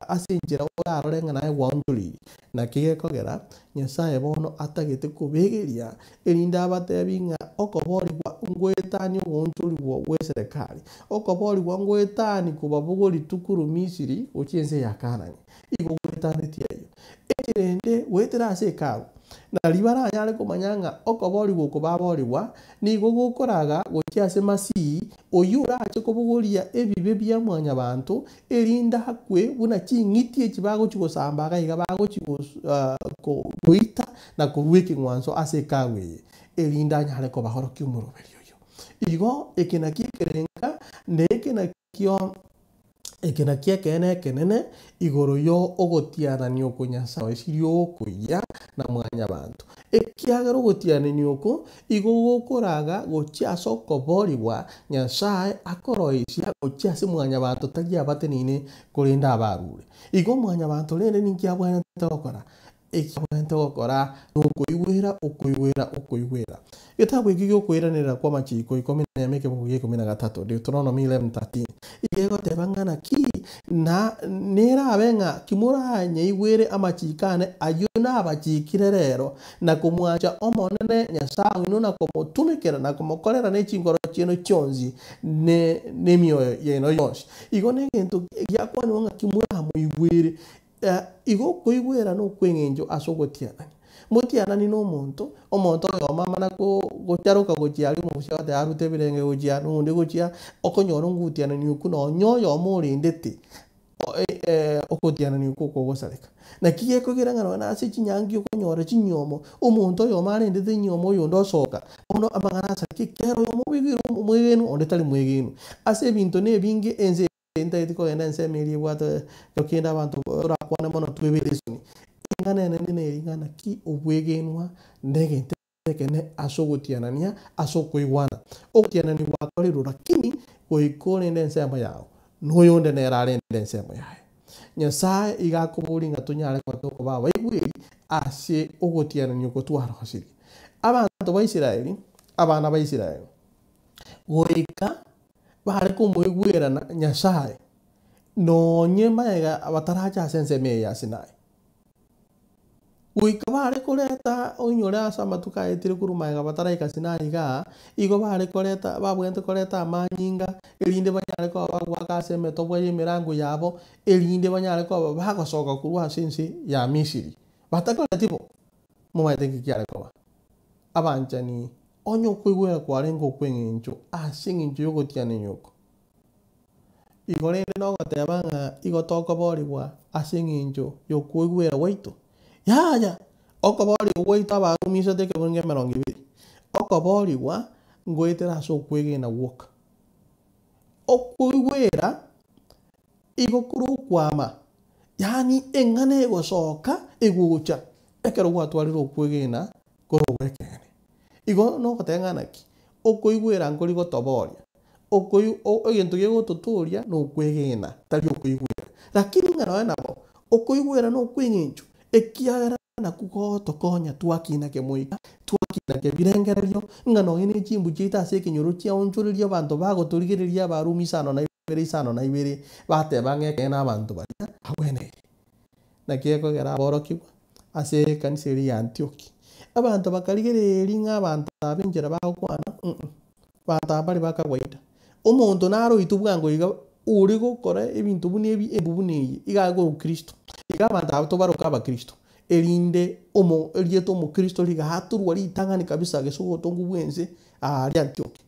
ase enchera orarore ng'a naye gwaonchoreirie. Naki gekogera Nyasae bono atagete kobegeria, erinde abatebi ng'a okoboorigwa ngoetanie ogoonchorigwa gw'eserekari, okoboorigwa ngoetanie kobabogoria korwa Misiri gochia ense ya Kaanani. Igo goetanetie ayio. Ekerende goetera ase Hekalu, nario baranyare komanya ng'a okoboorigwa oko baboorigwa nigo gokoraga gochia ase Masihi, oyio orache kobogoria ebibe bia mwanyabanto, erinde akwe buna ching'iti echi bagochia gosamba iga iga bagochia goita na korua ekeng'wanso ase Hekalu eye, erinde anyare kobaorokia omoroberi oyio. Igo eke nakio ekerenga, na eke nakio eke nakio ekeene ekenene igoro yo ogotianania oko Nyasae oesirie okoyia na mwanyabanto. Ekiagera ogotianania oko igo gokoraga gochia ase okoboorigwa, Nyasae akoroisia gochia ase mwanyabanto tari abateneine, korende abarure. Igo mwanyabanto rende ninki abwenerete gokora? Ekiabwenerete gokora nokoigwera, okoigwera, okoigwera. Getabu eki giokoiranerera kw'amachiko ikomi na emo ekebugu gia ikomi na gatato, Deuteronomy 11:13, iga egoteba ng'a naki na nerabe ng'a kimoranyaigwere amachiko ane ayio nabachikire rero, na komwancha Omonene Nyasae oino na komotumekera na komokorera ne chinkoro chiaino chionsi ne nemioyo yaino yonsi. Igo negento giakwanirwe ng'a kimoramoigwere. Igo okoigwera nokw'eng'encho ase ogotianania. Motianani nomonto, omonto oyomo amana gocharoka gochia aria omogusia agoteba arute ebirenge gochia na onde gochia, okonyora ngotianania okwo nonya oyomo orendete ogotianania okwo okogosareka. Naki gekogera ng'a nonya ase chinyangi okonyora chinyomo, omonto oyomo arendete enyomo oyonde osoka, bono amang'ana asareka ekiagera oyomo obeire omwegenu onde tari mwegenu. Ase ebinto na ebinge ense. Ntagete kogenda ensemo eria ebwate ekero kende abanto torakwane mono twebere esoni. Eng'ana enene neri ng'a naki obwegenwa negento ekene ase ogotianania, ase okoigwana. Ogotianania gwakorirwe lakini goika orende ensemo yao, na oyonde nere arende ensemo yaye. Nyasae iga akoboria ng'a tonyare koba tokoba abaigweri ase ogotianania oko twarosirie. Abanto ba Israeli, abana ba Israeli, goika Bare komoigwerana Nyasae, nonye magega bataracha ase ensemo eye ya Sinai. Goika bare koreta oinyore ase amatuko aetire korwa magega bataraika Sinai igaa, igo bare koreta babwenerete koreta amanyinga, erinde banyare koba bagoaka ase emetobwa y'emerango yabo, erinde banyare koba bagosoka korwa ase ense ya Misiri. Batakoreti bo, momanyete nki kiare koba? Abanchani, onye okoigwera kwarenge okw'engencho ase engencho y'ogotianania oko, igo rende nogoteba ng'a igo tokoboorigwa ase engencho y'okoigwera gwaito? Yaya, okoboorigwa gwaito Abarumi isato ekeburungo emerongo ebere, okoboorigwa ngoetera ase okwegena gwoka. Okoigwera igo kore okwama, yaani eng'ana egosoka egocha ekero gwatwarire okwegena kore ogw'ekeene. Igo nogoteba ng'a naki, okoigwera nkori gotoboria, okoi egento gegototoria nokwegena, tari okoigwera. Lakini ng'a nonya nabo, okoigwera nokweng'encho, ekiagera nakwo gotokonya twakina kemoika, twakina kebirengererio, ng'a nonya ne chimbu chiaito ase ekenyoro chiaonchoreria abanto bagotorigereria Abarumi isano na ibere isano na ibere, bateba ng'a ekeene abanto baria abweneire. Naki ekogera aborokigwa ase ekanisa eria ya Antioki. Abanto bakarigereria ng'a abanto aba enchera bagokwana mm banto aba mbare ba kawaida. Omonto nare oitwe bwango iga ore gokora ebinto buna ebi embu buna eye, iga akorwa Kristo. Iga abanto aba tobaroke abakristo, erinde omo erieta omokristo rigatorwa ritang'ani kabisa gese obotongo bwa ense aaria Antioki.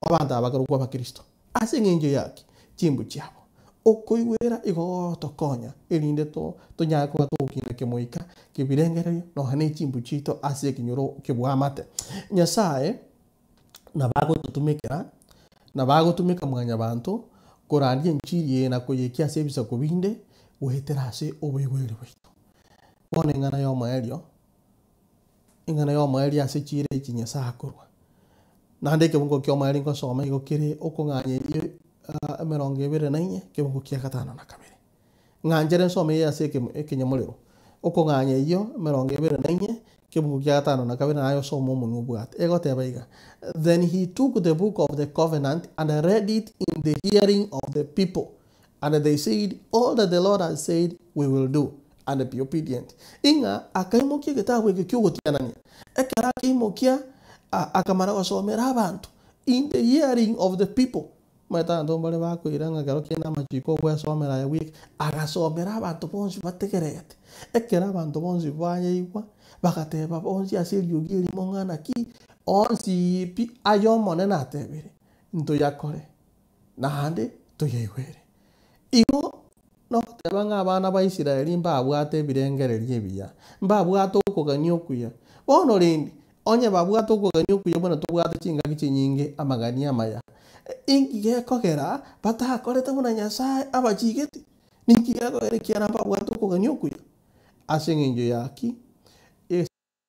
Abanto aba bakarokwa abakristo ase eng'encho ya ki? Chimbu chiabo. Okoigwera igo gogotokonya erinde to tonyare koba togokina kemoika kebirengererio nonya ne chimbu chiaito ase ekenyoro kebwamate. Nyasaye nabo agototumekera, nabo agotumeka mwanyabanto korandia enchiri eye na koyekia ase ebisaku binde goetera ase oboigweri bwaito. Bono eng'ana y'omoerio. Eng'ana y'omoerio ase chiira echi Nyasae akorwa. Naende ekebungo ki'omoerio ngosoma igo kere okong'anya eyio emerongo ebere na inye, ekebungo kia gatano na kabere. Ng'anchere nsome eye ase ekemo ekenyamorero. Okong'anya eyio emerongo ebere na inye, ekebungo kia gatano na kabere naye osome omonwe obwate. Egoteba iga, Then he took the book of the covenant and read it in the hearing of the people, And they said, All that the Lord has said we will do, and be obedient. Ing'a akaimokia egetabu eke ki'ogotianania. Ekero akeimokia, akamara gosomera abanto, in the hearing of the people. Omanyete abanto mbare bakoira ng'a ekero kende amachiko ogwesomera aye bweka, agasomera abanto bonsi bategerete. Ekero abanto bonsi bayaigwa, bagateba bonsi ase eriogi erimo ng'a naki, onsi pi aye Omonene atebire, ntoyakore. naende toyaigwere. Igo nogoteba ng'a abana ba Israeli mbabwate ebirengererio ebiya, mbabwate okogania okuya. Bono rende, onye babwate okogania okuya buna tobwate chingaki chinyinge amagania amaya, inki gekogera batakorete buna Nyasae abachigete? Ninki gekogera ekiagera mbabwate okogania okuya? Ase eng'encho ya ki?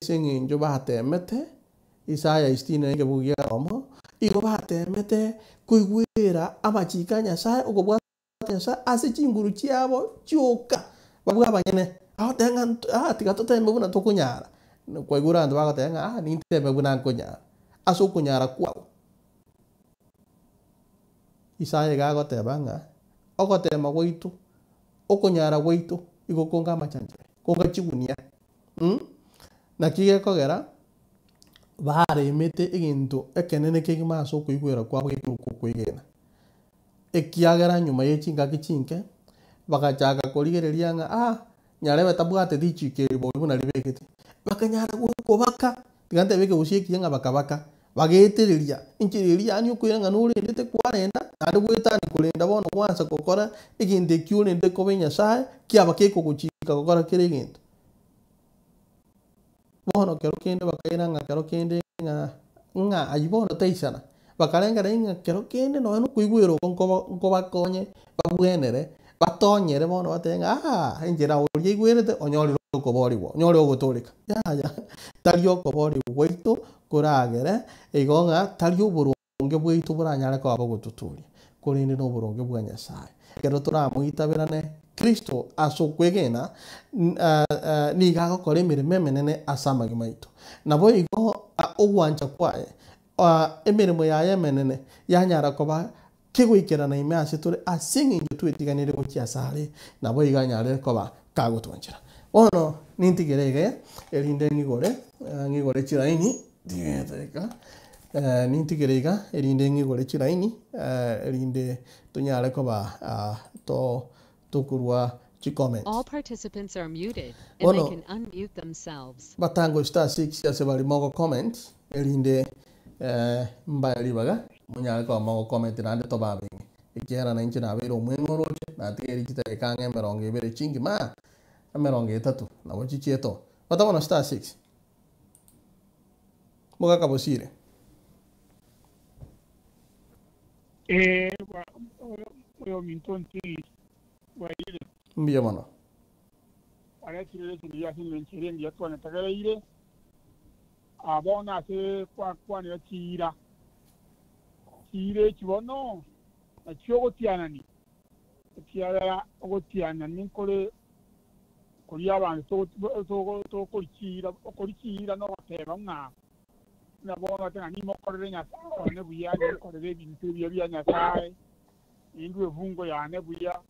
Ase engencho bateemete, Isaya sitini na ekebugu gia omo, igo bateemete koigwera amachiko a Nyasae, okobwata Nyasae ase chinguru chiabo chioka barabwo abanyene. Agoteba ng'a nto ah tiga toteme buna tokonyara, kwaigure abanto bagoteba ng'a ah ninteme buna nkonyara, ase okonyara kwao. Isaya iga agoteba ng'a, ogotema gwaito, okonyara gwaito, igo konga amachanchabe, konga chigunia mh, naki gekogera, baremete egento ekenene kegima ase okoigwera kwabo gekorokwa okwegena. Ekiagera nyuma ye chingaki chinke, bagachaka korigereria ng'a ah, nyarebe tabwate richiko eri boria buna ribegete. Bakanyara kobaka, tiga ntebe ekegusii ekiya ng'a bakabaka, bagaetereria enchera eria yaani okoira ng'a norendete kwarenda, naende goetania korenda bono gwansa gokora egento ekio orendete koba enyasae, kiaba kekogochika gokora kera egento. Bono kero kende bakaira ng'a kero kende ng'a ng'a ayio bono taisana, bakarengereria ng'a kero kende nonye na okoigwera oko nkoba nkobakonye babwenere, batonyere bono batebe ng'a aa enchera oria aigwerete onyorire okoborigwa, onyorire ogotoreka. Yaya, tari okoborigwa gwaito koragere igo ng'a tari oboronge. Oboronge bwaito boranyare koba bogototoria, korende noboronge bwa Nyasae. Ekero toramoitaberane Kristo ase okwegena, nigo agokora emeremo emenene ase amagima aito. Naboigo ogwancha kwaye, emeremo yaye emenene yanyara koba kegoikerana ime ase tore ase eng'encho twetiganire gochia asare, naboigo anyare koba kagotwanchera. Bono nintigere iga erinde ng'igore, ng'igore chilaini, tigeteka. Nintigere iga, erinde ng'igore chilaini, erinde tonyare koba to tokorwa chicomments. All participants are muted and they Bono can unmute themselves. batango star six ase baria mogo comment, erinde mbae ribaga monyare koba mogo comment naende tobe abeng'e, ekiagera nainche nabeire omweng'e oroche, natigeire chidakika ang'e emerongo ebere chingima, emerongo etato nabo chichiete oo. Bata bono star six. Mogaka bosire. Ee, oyominto ntiri bwairire. Mbuya mono. Waretire leseni eye ase engencho ere engiya twanyetegereire. Aa bono ase kwakwanera chiira, chiira echi bono nachio ogotianania, ekiagera ogotianania nkore Koria abanto tokorichiira, okorichiira nogoteba ng'a buna bono bate ng'a nimokorere Nyasae one buya, ninkorere ebinto ebiya bia Nyasae, nindue ebungo yane buya,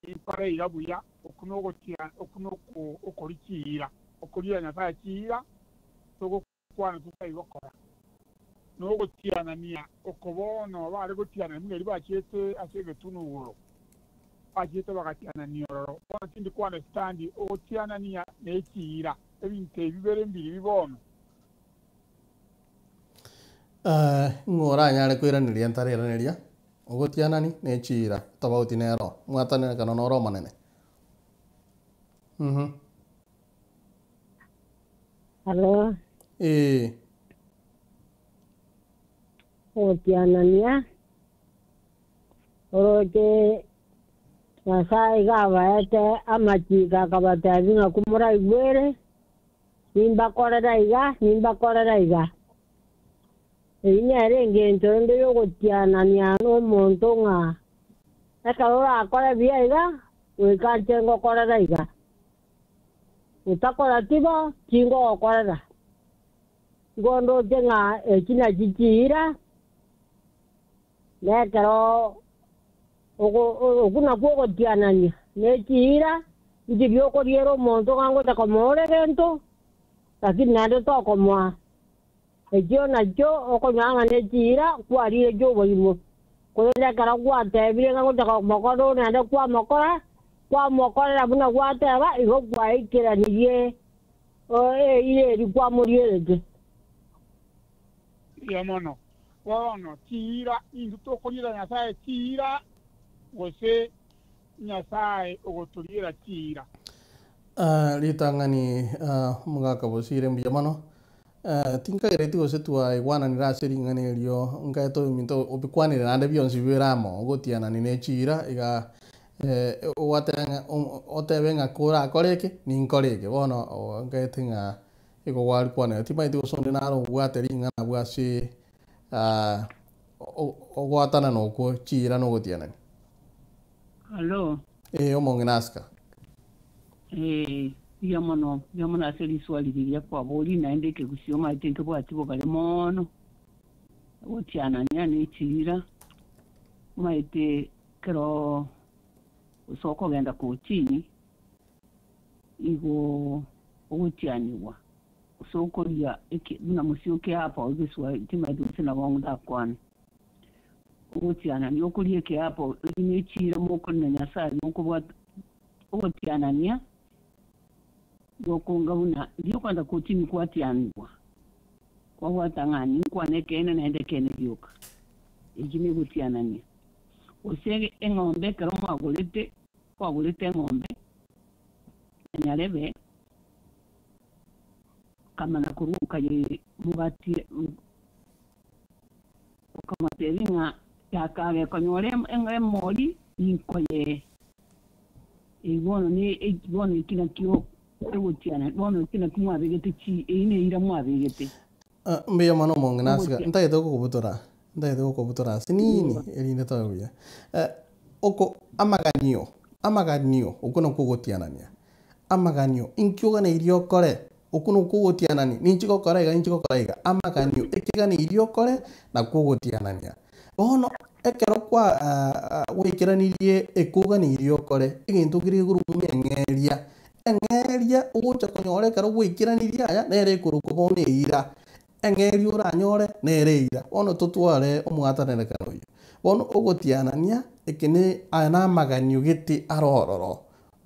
ninkore iga buya, okwo nogotia okwo nokorichiira, okoriera Nyasae chiira togokwana totari gokora. Nogotianania oko bono bare gotianania buna erio bachiete ase egetunwa igoro, bachiete bagatianania ororo. Bono tindi ku understand ogotianania ne chiira, ebinto ebi bibere mbiribi bono. Ng'o oranyare koiraneria ntarairaneria? Ogotianani ne chiira, tofauti nero, mwatanenekana noro Omonene. Mhm. Alo. Ee. Ogotianania, oroche Nyasae iga abaete amachiko akabatebia ng'a komoraigwere, nimbakorere iga, nimbakorere iga. Eyio nere engencho ende y'ogotianania nomonto ng'a ekero orakore buya iga, goika inche ngokorere iga. Otakora tibo, tingogokorera. Igo ndoche ng'a echi nachio chiira, na ekero okwo nakwo ogotianania ne chiira, nchiria okoriera omonto ng'a ngocha komoora egento, lakini naende tokomoa. Ekio nakio okonyora ng'a ne chiira kwariire chi'oborimo. Korende ekero gwatebire ng'a ngocha komokora oo naende kwamokora, kwamokorera buna gwateba, igo kwaikeranirie eira eria kwamorierete. Mbuya mono. Bono chiira, intwe tokoriera Nyasae chiira, gose Nyasae ogotoriera chiira? Ritang'ani omogaka bosire mbuya mono. Tinkagereti gose twaigwananire ase ring'ana erio, nkaete oyominto obikwanire naende bionsi bibere amo, ogotianani ne chiira iga ogwateba ng'a otebe ng'a korakore eke, ninkore eke. Bono nkaete ng'a igo gwarikwanera. Timanyeti gose onde nare obwate ring'ana abwo ase ogoatanana okwo chiira na ogotianania. Hallo. Ee, omong'ina Asika. Eh, mbuya mono, mbuya mono ase riswali riria kwaboria, naende ekegusii omanyete nkebwati bogare mono, gotianania ne chiira, omanyete ekero gose okogenda kotini, igo ogotianigwa, gose okoria eke buna mosioke hapa egeswahili timanyeti gose nabo ndakwane. Ogotianania, okoria ekeapo, eri ne chiira mokori na Nyasaye mokobwata ogotianania gokonga buna riria okogenda kotini kwatianigwa, kwabwata ng'a ninkwane ekeene naende ekeene gioka. Eki negotianania. Gose eng'ombe ekero mwagorete, kwagorete eng'ombe na nyarebe, okamana korwa okaye mogatie Okamotebia ng'a takagekonyora emori ninkoyee. Eye bono ne bono eki nakio egotiana, bono eki nakio mwabegete chi eyio neira mwabegete. Mbuya mono omong'ina ase ntagete gokobutora, ntagete gokobutora ase nini erinde tobe buya. Oko amaganio, amaganio okwo nakwo ogotianania. Amaganio, inki oganeirie okore? Okwo nokwo ogotianania, ninchi gokora iga, ninchi gokora iga. Amaganio, ekeganeirie okore, nakwo ogotianania. Bono ekero kwa gwaikeranirie ekoganeirie okore, egento keria gekorokwa buna eng'eria. Eng'eria ogocha konyora ekero gwaikeranirie aya, nere ekorokwa bono eira. Eng'eria oranyore, nere eira. Bono totware omwatanerekano oyio. Bono ogotianania, eke ne aya namaganio gete aro ororo.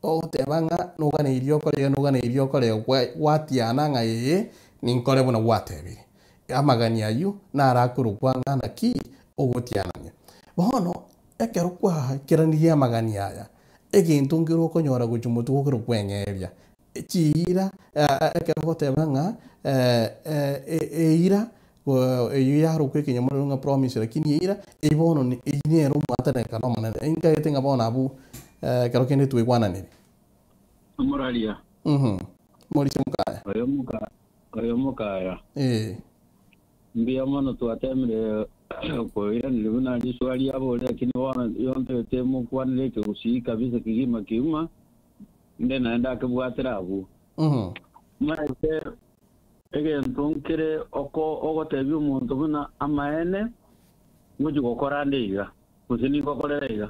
Ogoteba ng'a noganeirie okore iga, noganeirie okore iga, gwatiana ng'a ee, ninkore buna gwatebire. Amagani ayio naro akorokwa ng'a naki? Ogotianania. Bono, ekero kwaikeranirie amagani aya, egento nkere okonyora gochia motwe gokerokwa eng'eria. Chiira, ekero ogoteba ng'a eira eyio yarokwa ekenyamorero ng'a promise lakini eira, eyio bono eyio nere omwatanekano omonene. Intagete ng'a bono abwo ekero kende twaigwananire. Omoraria. Morise mokaya. Oyo moka oyo mokaya. Ee. Mbuya mono twatemire koiraneria buna riswali riabori lakini bono yontagete mokwanere ekegusii kabisa kegima kegima inde naende akebwatera abwo. Omanyete egento nkere oko ogotebia omonto buna amaene ngochia gokora ande iga, gose ningokorera iga.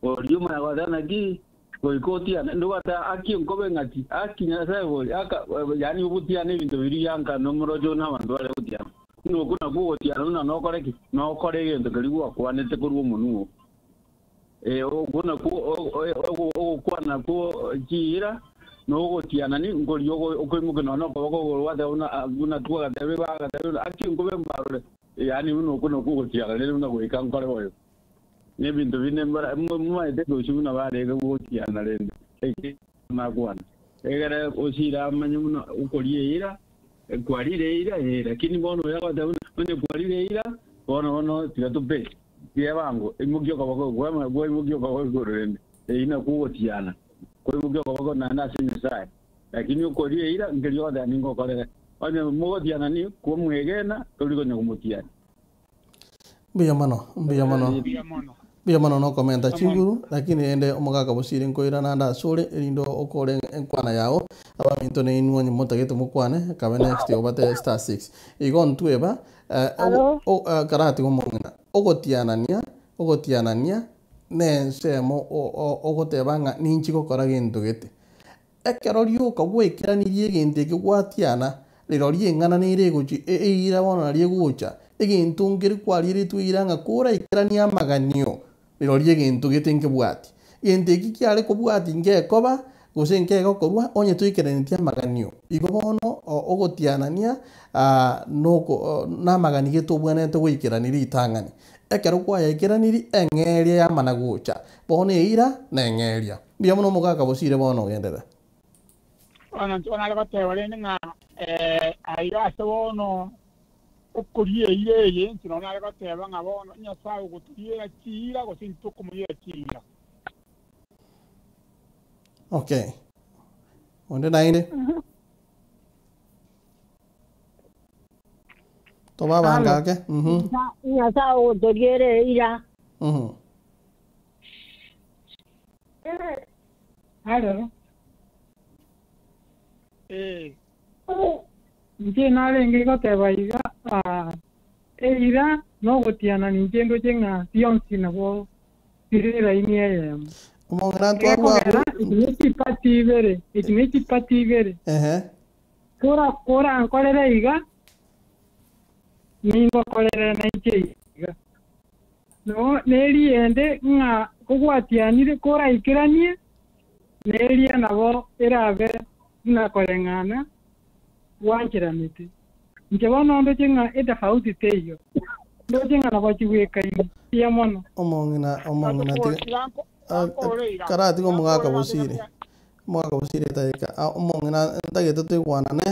Oria omanya goteba naki goika otiane, ndobwate aki nkobe ng'aki, aki Nyasae bori, aka yaani ogotiana ebinto biria bianka nomoroche buna abanto bare gotiana. Buna okwo nakwo ogotiana buna nokore ki? Nokore egento keria gwakwanete korwa omonwa oo. Ee, okwo nakwo ogokwana kwo chiira, na ogotianani nkoria okoimokia nonya nokoboko igoro gwateba buna buna twagatebia bagatebia buna aki nkobe mbarore, yaani buna okwo nakwo ogotiana rende buna goika nkore boigo. Na ebinto binde mbara momanyete gose buna barenge gotiana rende, eki nakwana. Egere osire amanye buna okoria eira, kwarire eira, ee, lakini bono oyo agoteba buna onye kwarire eira, bono bono tiga tope. Tiebango, imokia okoboko kwema, kwaimokia okoboko igoro rende, eyio nakwo ogotiana, kwaimokia okoboko naende ase Nyasae. Lakini okoria eira nkeria ogoteba ningokorere. Onye mogotiana ni kwamwegena, tori konya komotiana. Mbuya mono, mbuya mono. Mbuya mono. Mbuya mono nokomenta chinguru, lakini rende omogaka bosire nkoirana ande asore, erinde okore enkwana yao, abaminto nainwe onye motagete mokwane, kabe next obate star six. Igo ntweba, Alo? karatiga omong'ina, ogotianania, ogotianania nensemo ogoteba ng'a ninchi gokora gento gete. Ekero rioka gwaikeranirie egento ekio gwatiana, rirorio eng'ana nere egochi eira bono nario egocha, egento nkeri kwarieretwe eira ng'a koraikeranie amaganio, rirorio egento gete nkebwati. Gento eki kiare kobwati ngekoba, gose nkegokorwa onye toikeranetie amaganio. Igo bono ogotianania noko namagani gete obwenerete goikerania ritang'ani. Ekero kwayaikeranirie, eng'eria yamana gocha, bono eira neng'eria. Mbuya mono omogaka bosire bono ogenderere. Bono inche nare goteba rende ng'a aiga ase bono okoria eira eye, inche nonya nare goteba ng'a bono Nyasae ogotoriera chiira gose intwe tokomoriera chiira. Okay. Onde naende? Tobe abange ake. Mhm. Nyasae ogotoriera eira. Mhm. Haro. Eh. Inche narenge goteba iga, ah, eira nogotianania inche ndoche ng'a bionsi nabo bire eraini eyemo. Omong'ina ntwarwa Egekogera abwo. echi ne chipati ibere, echi ne chipati ibere. Ehe. Kora korankorere iga, ningokorere nainche iga. No neriende ng'a kogwatianire koraikeranie, neria nabo erabe buna koreng'ana gwancheranete. Inche bono ndoche ng'a etofauti teiyo, ndoche ng'a nabo chigwekaine. Mbuya mono. Omong'ina omong'ina tiga karatiga omogaka bosire omogaka bosire etaika omong'ina ntagete toigwanane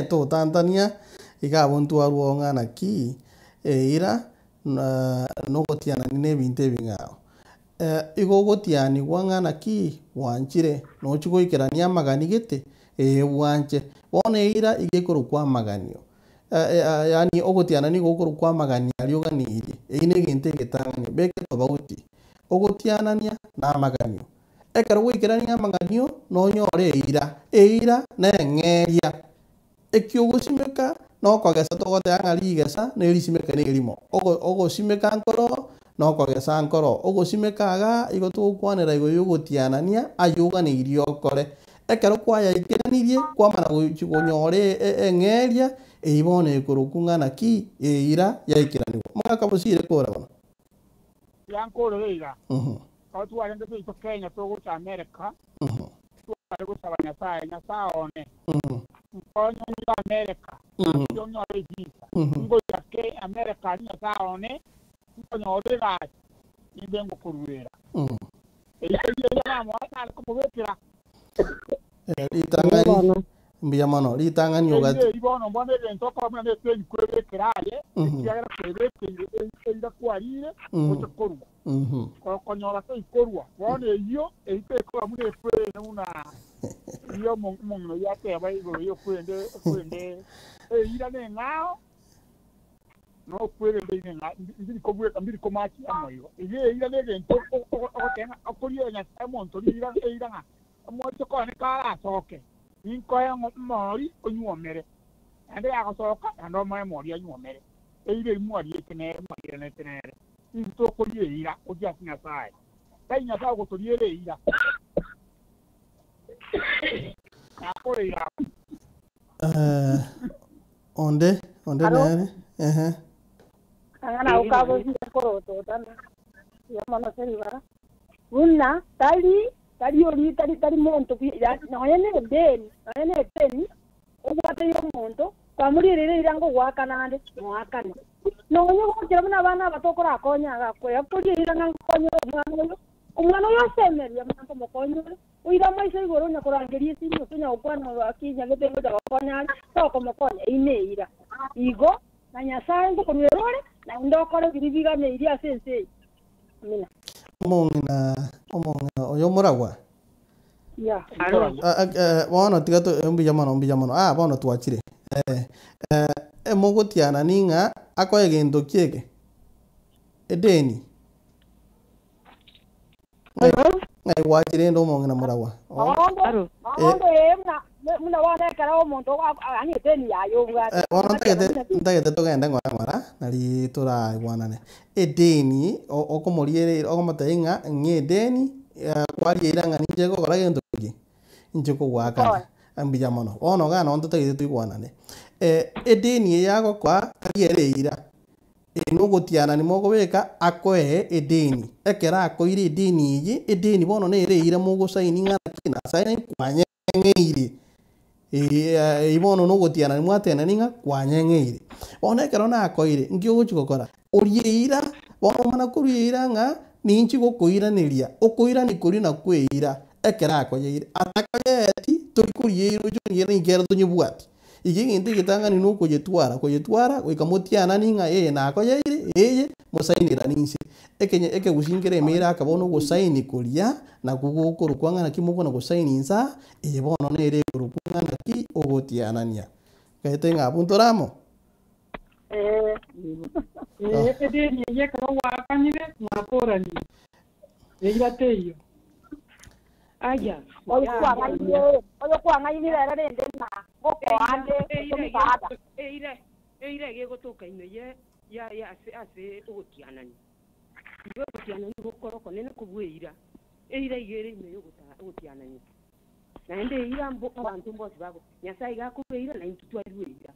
totantania iga abwo ntwarwa oo ng'a naki eira na nogotianania na ebinto ebing'ao. Igo ogotianigwa ng'a naki gwanchire nochi goikerania amagani gete ee bwanche. Bono eira iga ekorokwa amaganio yaani ogotiana nigo gokorokwa amagani aria oganirie, eyio na egento egetang'ani, beka etofauti, ogotianania na amaganio. Ekero gwaikerania amaganio, nonyore eira, eira na eng'eria. Eki ogosimeka na okogesa togoteba ng'a rigesa na erisimeka na erimo. Ogo ogosimeka nkoro na okogesa nkoro. Ogosimeka igaa igo togokwanera igoro ya ogotianania aywo oganeirie okore. Ekero kwayaikeranirie, kwamana gochi konyora eng'eria, eyio bono ekorokwa ng'a naki eira yaikeranigwa. Omogaka bosire kora bono. Tiga nkorere iga, Ekero twarenge seito Kenya togocha America, tware gosaba Nyasae, Nyasae one, nkonye ng'ire America, naki onyore evisa. Ngoika ke America aria Nyasae one, nkonyora egasi, nimbe ngokoruera. Eyio eria namoa nare komobekera. Ritang'ani Bono. mbuya mono ritang'ani Eira ogati eri bono mbono egento okoba buna neteni kwebekera aye, ekiagera kwebekeire eira kwarire oche korua. Okonyora teikorua. Bono eyio eyio tekoba buna ekwene buna eyio omong'ina oyio ateba igoro y'okwende okwende eira neng'ao na okwerenda eira neng'ao mbiri kobweka mbiri komachi amo igo. Eyio eira negento ogoteba ng'a okoriera Nyasae omonto riira eira ng'a omochoko one karasoke ninkoe omori onyuomere. Naende yagosoka naende omoe emori anyuomere. Eira eyio mwariete nere mwarieranete nere. Intwe tokoria eira gochia ase Nyasae. Tari Nyasae ogotoriera eira. Nakore eira abwo. Eh, onde onde Alo? nere ehe Ang'ana agwo kagosira korototana buya mono ase ribara, buna tari tari ori tari tari monto buya yaani nonya na edeni nonya na edeni obwate ya omonto, kwamoriereire eira ngogoaka naende, moakane. Nonya gokera buna abana aba tokorakonya iga, akoya koria eira ng'a nkonyore omwana oyo, omwana oyo osemeria buna nkomokonya ore, oira amaiso igoro onya korangeria esimi gose onya gokwana gaki nyagete ngocha gokonya are, tokomokonya, eyio na eira. Igo, na Nyasaye ngokoruera ore, naende okore biria biganeirie ase ense eye. Amina. Omong'ina omong'ina oyo omoragwa Yeah. Ah, ah, eh, bono tiga to eh, mbuya mono mbuya mono ah bono twachire eh, eh, emogotiana ning'a akoe gento kieke edeni Ng'ai ng'ai gwachire ende omong'ina moragwa Oh, Ondo, eh, ondo ee muna muna bono ekero omonto yaani edeni yaye obwate. Eh, bono ntagete ntagete togende ng'ora ng'ora nari toraigwanane. Edeni o- okomoriera okomotebia ng'a ng'a edeni kwarieire ng'a ninche gokora gento ki? Inche kogoakana. Mbuya mono. Bono iga nonye totagete toigwanane. Edeni eye yagokoa tari ere eira. Eye nogotianani mogobeka akoe edeni. Ekero akoire edeni eye, edeni bono nere eira mogosaini ng'a naki nasaini kwanyeng'eire. Eyio bono nogotianani mwateneni ng'a kwanyeng'eire. Bono ekero nakoire, nki ogochi gokora? Orie eira, bono omana korwa eira ng'a ninchi gokoiraneria, okoirani koria nakwo eira, ekero akoyeire. Atakoyeeti, tori koria eira oche onyere ninki ere tonyebwati. Iga egento egetang'ani nokoyetwara, koyetwara goika motianani ng'a eye nakoyeire, eye mosainirani inse. Ekenye ekegusii nkere emeira aka bono ogosaini koria, nakwo gokorokwa ng'a naki mokona gosaini inse aa, eye bono nere ekorokwa ng'a naki ogotianania. Gaete ng'a abwo ntore amo? Ee, edeni eyio ekero gwaakanire, mwakooranirie, eira teiyo. Aya. Oyo kwang'ainire, oyo kwang'ainire ere rende ng'a ngokoa nde omosaada. Eira eira egegotoka ime ye ya ya ase ase ogotianania. Igo ogotianania gokora okonene kobua eira. Eira iga ere ime ya ogotianania. Naende eira mbo abanto mbonsi bago Nyasaye iga akorua eira na intwe twarirwe eira.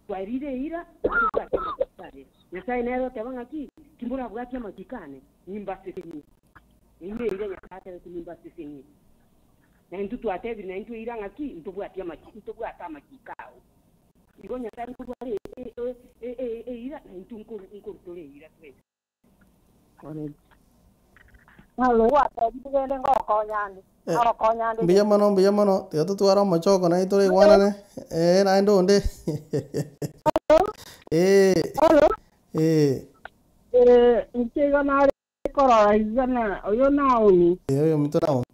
Twarire eira tobwate amachiko aye. Nyasaye nere oteba ng'aki, timorabwati amachiko ane, nimbasesenie. Eyio neira Nyasaye atebete nimbasesenie. Na intwe twatebire naintwe eira ng'aki, ntobwati amachiko, ntobwate amachiko ao. Igo Nyasaye nkorwa are eira, na intwe nkoru tore eira twensi. Gwatebire rende ngokonya nde, ngokonya nde. Mbuya mono, mbuya mono. Tiga totware omochoko naye toraigwanane. Eh, naende onde. Eh. Eh. Eh, inche iga nare korora iga na oyo Naomi. Eh, oyo ominto Naomi.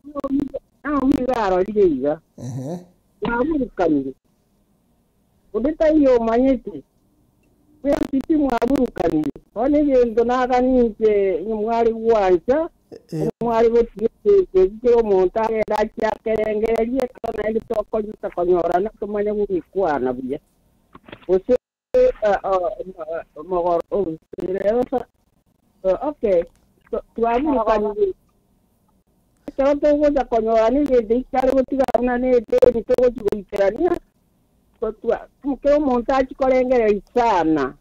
Naomi iga arorire iga. Ehe. Mwaburukanire. Onde taiyo omanyete. Mwensi timwaburukanire. Bono egento nagania inche onye mware gwancha, omware gotiga egento eki kera omonto agende achie akerengererie, ekero naende tokonya konyorana tomanye gogekwana buya. Gose omogoro rero okay, twaburukanire. Ekero togocha konyorana egento eki kiare gotigara buna na edeni togochi goikerania, kera omonto achie korengereria sana,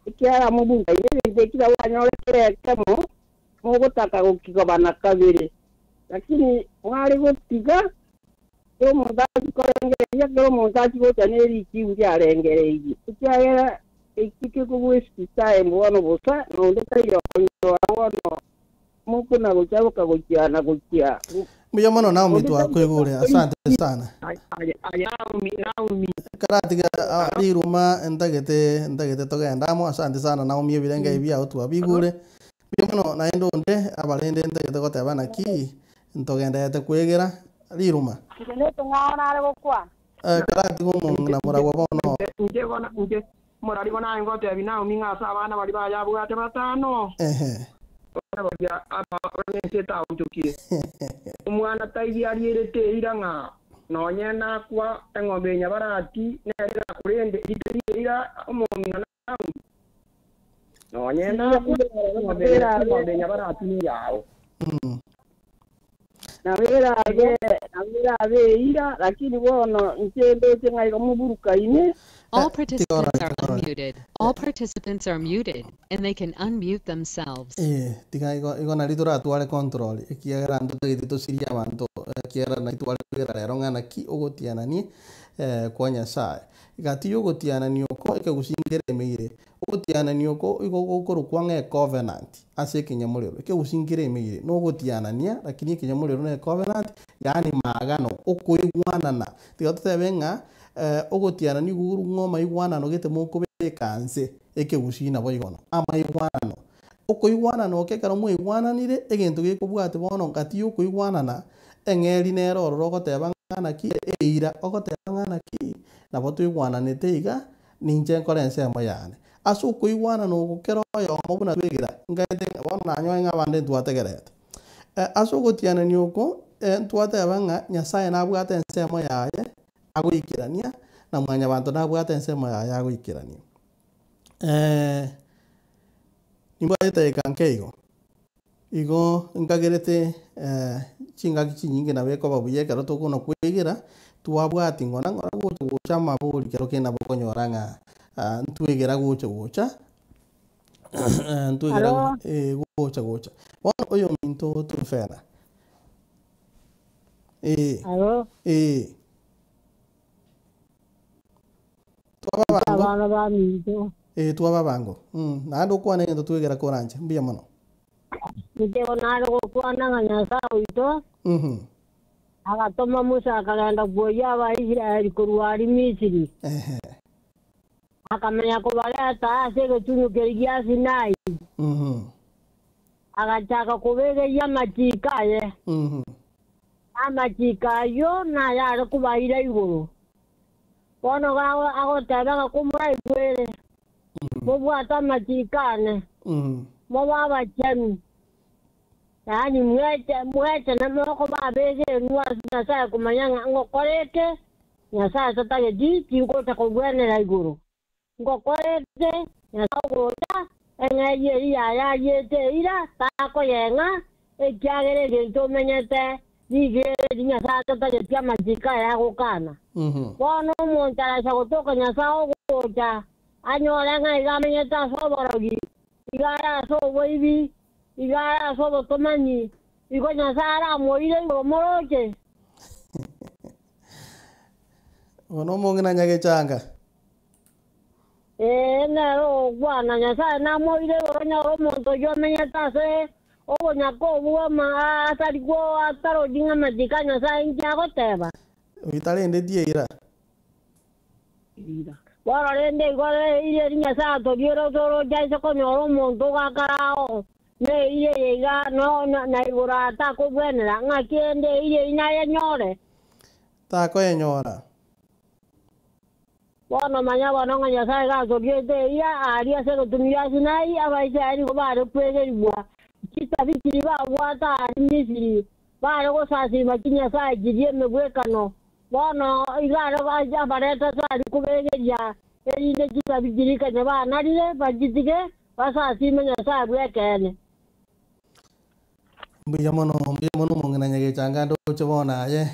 ekiagera amoburukaine egento eki nabo anyore kere ekemo, mogotaka gokigobana kabere. Lakini mware gotiga, kera omonto achie korengereria, kera omonto achie gocha na erichibu riarengereirie. Ekiagera eki kekogwaste time bono bosa, na onde taiyo okonyora bono mokona gochaboka gochia na gochia. Mbuya mono Naomi twakoigure, asante sana. Aye Naomi, Naomi. Karatiga riruma ntagete ntagete togende amo, asante sana Naomi ebirenge ebi biao twabigure. Mbuya mono naende onde abarende ntagete goteba naki ntogenderete kwegera riruma. Inche netong'ao nare gokwana. Karatiga omong'ina moragwa bono. Inche bono inche morari bono aye ngotebi Naomi ng'a ase abana baria baye abwate batano. Ehe. Bono baria aba ense etaonchokire. Omwana taiyo arierete eira ng'a nonye nakwa eng'ombe enyabarati nere erakorende riteri eira omong'ina Naomi. Nonye nakwa eng'ombe enyabarati neyao. Nabo erabe nabo erabe eira, lakini bono inche ndoche ng'a igo moburukaine. All participants are unmuted. All participants are muted and they can unmute themselves. Eh, tiga igo igo nari toratware control ekiagera ntotagete tosirie abanto ekiagera nari tware kogera rero ng'a naki ogotianania kwa Nyasaye. Gati ya ogotianania oko ekegusii nkere emeire, ogotianania oko igo gokorokwa ng'a ecovenant ase ekenyamorero. Ekegusii nkere emeire, na ogotianania lakini ekenyamorero na ecovenant yaani maagano, okoigwanana. Tiga totebe ng'a ogotianania nigo korwa ng'a omaigwanano gete mokobeka nse ekegusii nabo igo bono, amaigwanano. Okoigwanana oko ekero mwaigwananire, egento gekobwatia bono gati ya okoigwanana, eng'eri nere ororo ogoteba ng'a naki, eira ogoteba ng'a naki, nabo toigwananete iga, ninche nkore ensemo yane. Ase okoigwanana oko kera oyomo buna twegera, nkaete bono nanyoe ng'a abande ntwategerete. Ase ogotianania oko, ntwateba ng'a Nyasaye nabwate ensemo yaye agoikerania, na mwanyabanto nabwate ensemo yaye agoikerania. Nimbwate edageka nke igo, igo nkagerete chingaki chinyinge nabo ekoba buya ekero tokona kwegera, twabwati ng'ora ng'ora gocha gocha amabori kero kende nabo okonyora ng'a ntwegera gocha gocha ntwegera Alo. gocha gocha. Bono oyominto Trufena, Alo. Twaba abango. Abana baminto. Ee, twaba abango. Naende okwane egento twegera koranche. Mbuya mono. Inche bono nare gokwana ng'a Nyasae oito agatoma Musa akagenda kwoyia Abaisraeli korwa aria Misiri, akamanya kobareta ase egetunwa keria gia Sinai, agachaka kobegeria amachiiko aye, na amachiiko ayio nayare kobaira igoro. Bono agoteba ng'a komoraigwere, mobwate amachiiko ane, mobe abachenu. Yaani mweche mwechene mokoba abegenwa ase Nyasaye komanya ng'a ngokora eke, Nyasaye tatageti, tingocha kobwenera igoro. Ngokora eke, Nyasaye ogocha, eng'eria eria yaye ariete eira, takoyeng'a, ekiagera egento omenyete nigo ere eri Nyasaye atatageti amachiko aye agokana. Bono omonto araisa gotoka Nyasaye ogocha, anyore ng'a iga amenyete ase oborogi, iga are ase oboibi, Iga are ase obotomani, igo Nyasae aramoire igoro moroche. Bono omong'ina nyagechanga. Ee, nere ogokwana, Nyasae namoire igoro onyore omonto oyio omenyete ase obonyaka obwo bw'ama atari atarori ng'a amachiko a Nyasae inki agoteba. Oyio tarendeti eira. Bono rende igo eira eri Nyasae atoriere otoroche aise konyora omonto ogakara ao neira eye iga na igoro atakobwenera, ng'aki rende eira eyio nayenyore? Takoyenyora. Bono manya bono ng'a Nyasae iga atoriete eira aaria ase egetunu gia Sinai, Abaisraeli nigo bare kwegerigwa chitabi chiria babwate aaria Misiri, bare gosasiima chinyasae chiria emegwekano. Bono iga are abarete ase aria kobegeria, erinde chitabi chiria konya banarire bachitige, basasiime Nyasae bw'ekeene. Mbuya mono, mbuya mono omong'ina Nyagechanga ndoche bono aye,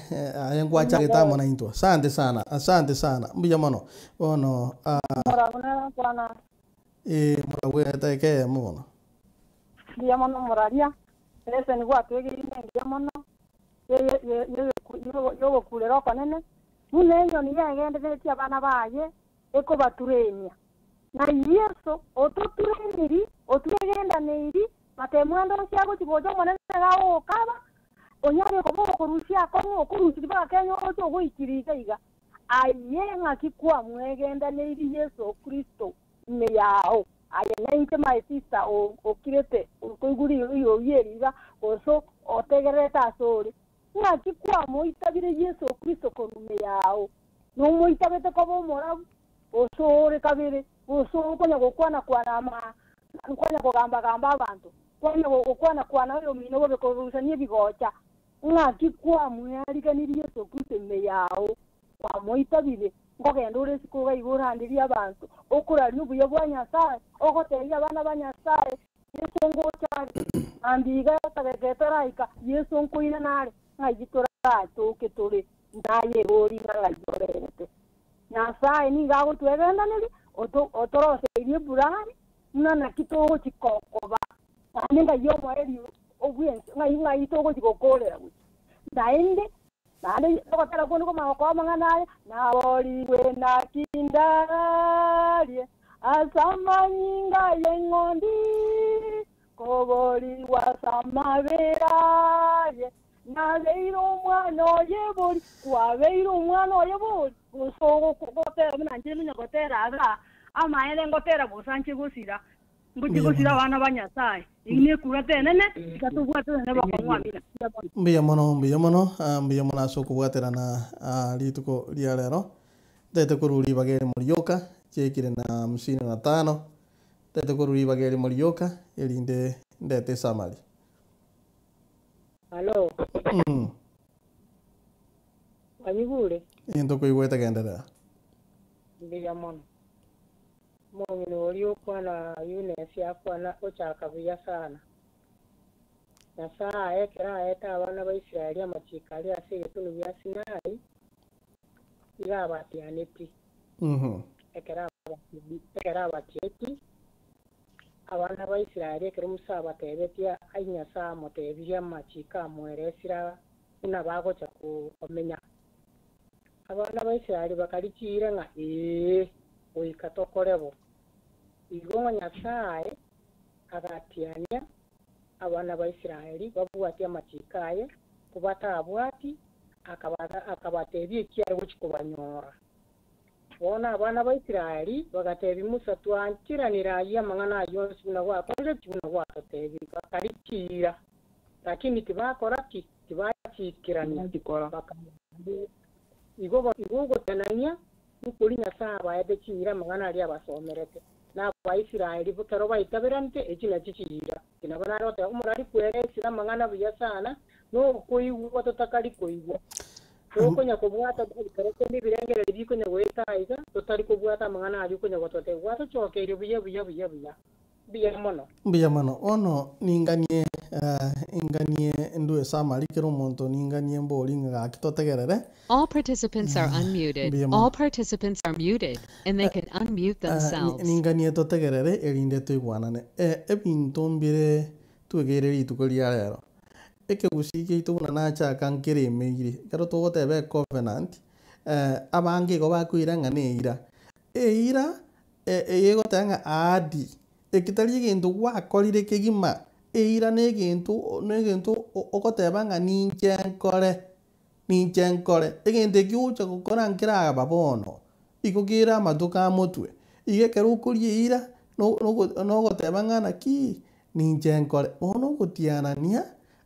aye nkwachagete amo naintwe. Asante sana, asante sana, mbuya mono. Bono ah, Moragwe nere nkwana. eh, moragwe edageka eyemo bono. Mbuya mono moraria, Leseni gwatwegeire nengiya mono, y'ogokuurera okonene, buna enyoni yegenderetie abana baye ekobaturenia. Na Yeso ototureniri, otwegendaneiri, matemwa ande onsi agochia gocha Omonene nigo agogokaba, onyare koba okorusia akong'u, okorusia mpaka kenya oroche ogoikiri iga iga. Aye ng'aki kwamwegendaneiri Yeso Kristo ime yao? Aye nainche my sister okirete okoigwa rirorio eri iga, gose otegererete asore, ng'aki kwamoitabire Yeso Kristo korwa ime yao? Nomoitabete koba omorabu, gose ore kabere, gose okonya gokwana-kwana ama, konya kogamba-gamba abanto, konya gokwana-kwana oyomino bobe korusania ebigocha? Ng'aki kwamweariganirie Yeso Kristo ime yao? Kwamoitabire, nkogenda ore isiko iga iga oranderie abanto, okoraria obuya bwa Nyasae, ogotebia abana ba Nyasae, Yeso ngocha are, mambia iga etageka etaraika, Yeso nkoirana are, ng'ai toratoke tore, naye ebori ng'a ng'ai orente. Nyasae nigo agotwegendaneria, otoroseirie eburani, buna naki togochi koba, naende ng'ai omoerio obwensi, ng'ai ng'ai togochi gokorera gochia. Naende Naende ogotera konde komanya gokoa amang'ana aya, Naborigwe naki ndarie ase amanyinga y'eng'ondi, koborigwa ase amabera aye, nabeire omwana oye bori, kwabeire omwana oye bori, gose ogotera buna inche nonya gotera igaa, amaene ngotera bosa inche gosira, Ngochia gosira abana ba Nyasae. Eyio nekurata enene, tiga tobwaterane bokong'u. Amina. Mbuya mono, mbuya mono, mbuya mono ase okobwaterana rituko ria rero. Ntaete korwa ribaga erimo rioka, chiaikire na hamsini na tano, ntaete korwa ribaga erimo rioka, erinde ndete esamari. Halo. Wanyigure? Egento koigwete genderera. Mbuya mono. Omong'ina oria okwana Eunice akwana ochaka buya sana. Nyasae ekero aete abana ba Israeli amachiko aria ase egetunu gia Sinai, iga abatianeti. Ekero ekero abatianeti, abana ba Israeli ekero Musa abatebetie ai Nyasae amotebirie amachiko amoeresire buna bagocha komenya. Abana ba Israeli bakarichiira ng'a ee, goika tokore bo. Igo ng'a Nyasae agatiania abana ba Israeli babwatie amachiiko aye, kobatabwati, akabatebia eki are gochia kobanyora. Bono abana ba Israeli bagatebia Musa, Twancheranire ayio amang'ana ayio onsi buna gwakorire ki, buna gwatotebirie. Bakarichiira, lakini tibakora ki? Tibachikerania. Igo ogotenania Nkori Nyasae abaete chiira amang'ana aria abasomerete, na Abaisraeli ekero baitaberanete, echi nachio chiira. Nabo nare goteba, Omorari kweresire amang'ana buya sana, nokoigwa totakari koigwa. Tokonya kobwata ekero kende ebirengererio bikonya goeta aiga, totari kobwata amang'ana aria okonya gototebia, gwatochokeirie buya buya buya buya. Mbuya mono. Mbuya mono. Bono ninganie inganie ndue ase amari kera omonto ninganie mbori ng'a gaki totegerere. All participants are unmuted. Mbuya mono. All participants are muted and they can unmute themselves. Ninganie totegerere erinde toigwanane. Ebinto mbire twegeire rituko ria rero. Ekegusii giaito buna nachaka nkeremeire, ekero togoteba ecovenant, abange igo bakoira ng'a neira. Eira eye egoteba ng'a ahadi, eki tari egento gwakorire kegima, eira na egento na egento ogoteba ng'a ninche nkore, ninche nkore. Egento ekio ogocha gokora nkeraba bono, igo kere amatuko a motwe. Igo ekero okoria eira, nogoteba ng'a naki, ninche nkore. Bono ogotianania,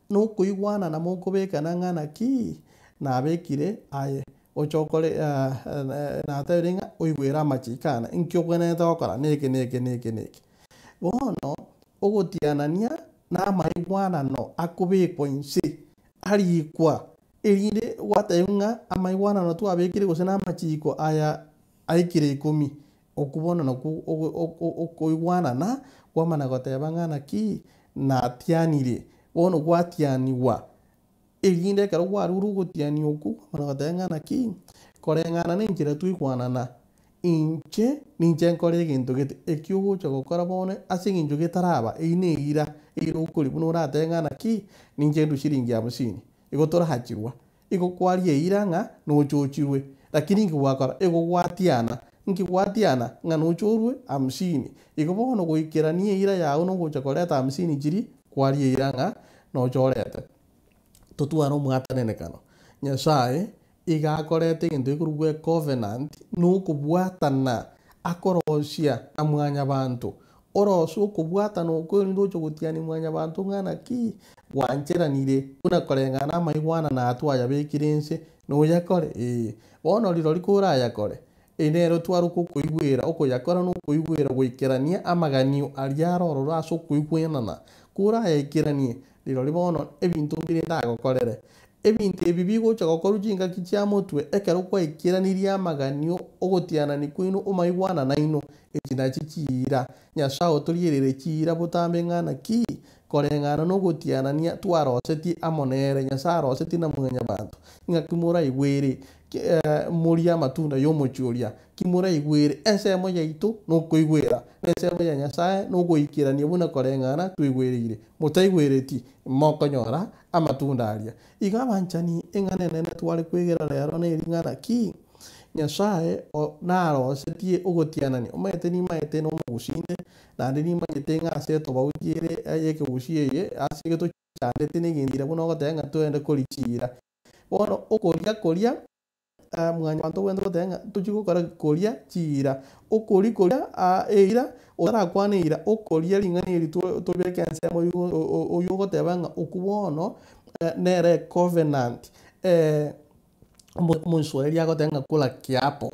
na okoigwanana mokobekana ng'a naki, nabekire aye Oche okore natebire ng'a oigwere amachiko ane, inki obwenerete gokora neke neke neke neke. Bono ogotianania na amaigwanano akobekwa inse arikwa, erinde gwatebiwa ng'a amaigwanano twabekire gose na amachiko aya aikire ikomi, okwo bono nakwo okoigwanana kwamana goteba ng'a naki natianire, bono gwatianiwa. Erinde ekero kwarure ogotiania okwo, kwamanya goteba ng'a naki, koreng'ana nenchera twaigwanana, inche ninche nkore egento gete, ekio ogocha gokora bono ase eng'encho getaraba, eyio neira, eira okoria buna oratebe ng'a naki, ninche ndue shilingi hamsini, igo torachirwa, igo kwaria eira ng'a nochochirwe, lakini inki gwakora, igo gwatiana, inki gwatiana, ng'a noche orue hamsini, igo bono goikerania eira yago nogocha koreta hamsini chiria, kwaria eira ng'a noche orete. Totware omwatanenekano. Nyasaye iga akoreta egento gekorokwa ecovenant, na okobwatana akorosia na mwanyabanto. Orosie okobwatana okwo erinde oche gotiania mwanyabanto ng'a naki gwancheranire buna koreng'ana amaigwanana aya twayabekire inse, noyakore? Ee. Bono rirorio korayakore, eye nere otware okoigwera, okoyakora na okoigwera goikerania amaganio aria are ororo ase okoigwenana. Korayaikeranie, Rirorio bono ebinto mbire ndagokorere. Ebinto ebi bigocha gokorwa chingaki chia motwe, ekero kwaikeranirie amaganio ogotianania kwaino omaigwana naino, echi nachio chiira. Nyasae otorierere chiira botambe ng'a naki? Koreng'ana nogotianania twarosetie amo nere, Nyasae arosetie na Mwanyabanto, ng'aki moraigwere morie amatunda y'omochie oria? Ki moraigwere? Ensemo yaito nokoigwera, na ensemo ya Nyasae nogoikerania buna koreng'ana twaigwereire. Motaigwereti, mokonyora amatunda aria. Igo abanchani, eng'ana enene tware kwegera rero neri ng'a naki Nyasae narosetie ogotianania. Omanyete nimaete nomogusii inde, naende nimanyete ng'a ase etobauti ere ey'ekegusii eye, ase getochandete negento buna ogoteba ng'a toende koria chiira. Bono okoria koria. Mwanyabanto obwenerete goteba ng'a tochia gokora koria chiira, okoria koria eira, otarakwana eira, okoria ring'ana eri toribeke ensemo oywo oywo ogoteba ng'a okwo bono nere ecovenant omoswahili agoteba ng'a kula kiapo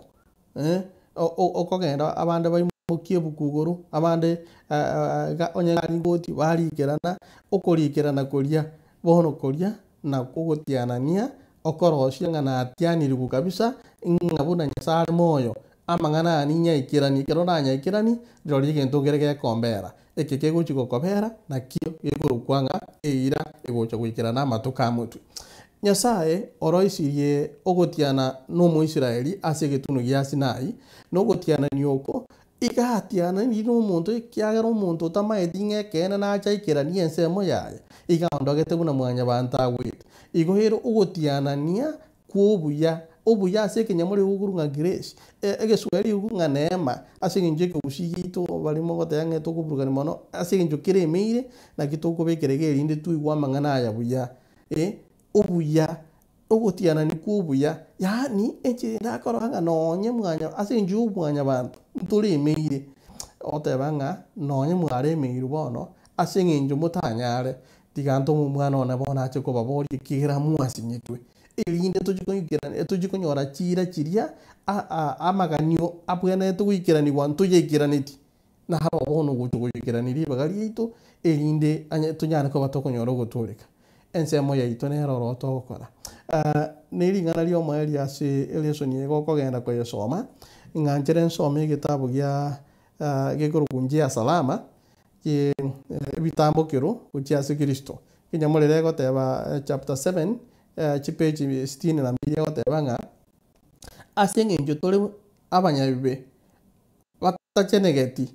okogenda abande baimokie ebuku igoro, abande iga onye rigoti barikerana, okorikerana koria bono koria nakwo ogotianania okorosia ng'a natianirigwe kabisa, ng'a buna Nyasae are moyo, amang'ana aya ninyaikeranie, ekero nanyaikeranie, rirorio egento nkere gekombera, eke kegochia gokobera, nakio gekorokwa ng'a eira egocha goikerana amatuko a motwe. Nyasae oroisirie ogotiana n'Omoisraeli ase egetunwa gia Sinai, na ogotianania oko Iga atiananirie nomonto, ekiagera omonto otamaeti ng'a ekeene nache aikeranie ensemo yaye, iga aondogete buna mwanyabanto agwete. Igo ere ogotianania kw'obuya, obuya ase ekenyamorero gokorwa ng'a grace, egeswahili gokorwa ng'a neema, ase eng'encho ekegusii giaito baria mogoteba ng'a tokoburukania mono, ase eng'encho kere emeire, naki tokobekera iga erinde toigwe amang'ana aya buya, obuya. Ogotianania kw'obuya, yaani enchera ende akorora ng'a nonye mwanya ase enchera y'obwanyabanto ntoremeire, ogoteba ng'a nonye mwaremeirwe bono ase eng'encho motanyare, tiga ntome omwana one bono ache kobaboria ekiagera mwasinyetwe, erinde tochie koikerania tochie konyora chiira chiria amaganio abwenerete goikeranigwa ntoyaikeranitie. Naro bono ogocha goikerania ribaga riaito, erinde anye tonyare koba tokonyora ogotooreka. Ensemo yaito nere oro togokora. Ne ring'ana riomoerio ase elesson eye gokogenda koyesoma, ng'a nchere nsome egetabu gia gekorokwa njia salama, kie ebitambokero gochia ase Kristo. Ekenyamorero egoteba chapter seven, chipeji sitini na mbili egoteba ng'a, ase eng'encho tore abanyabibe, batachenegeti,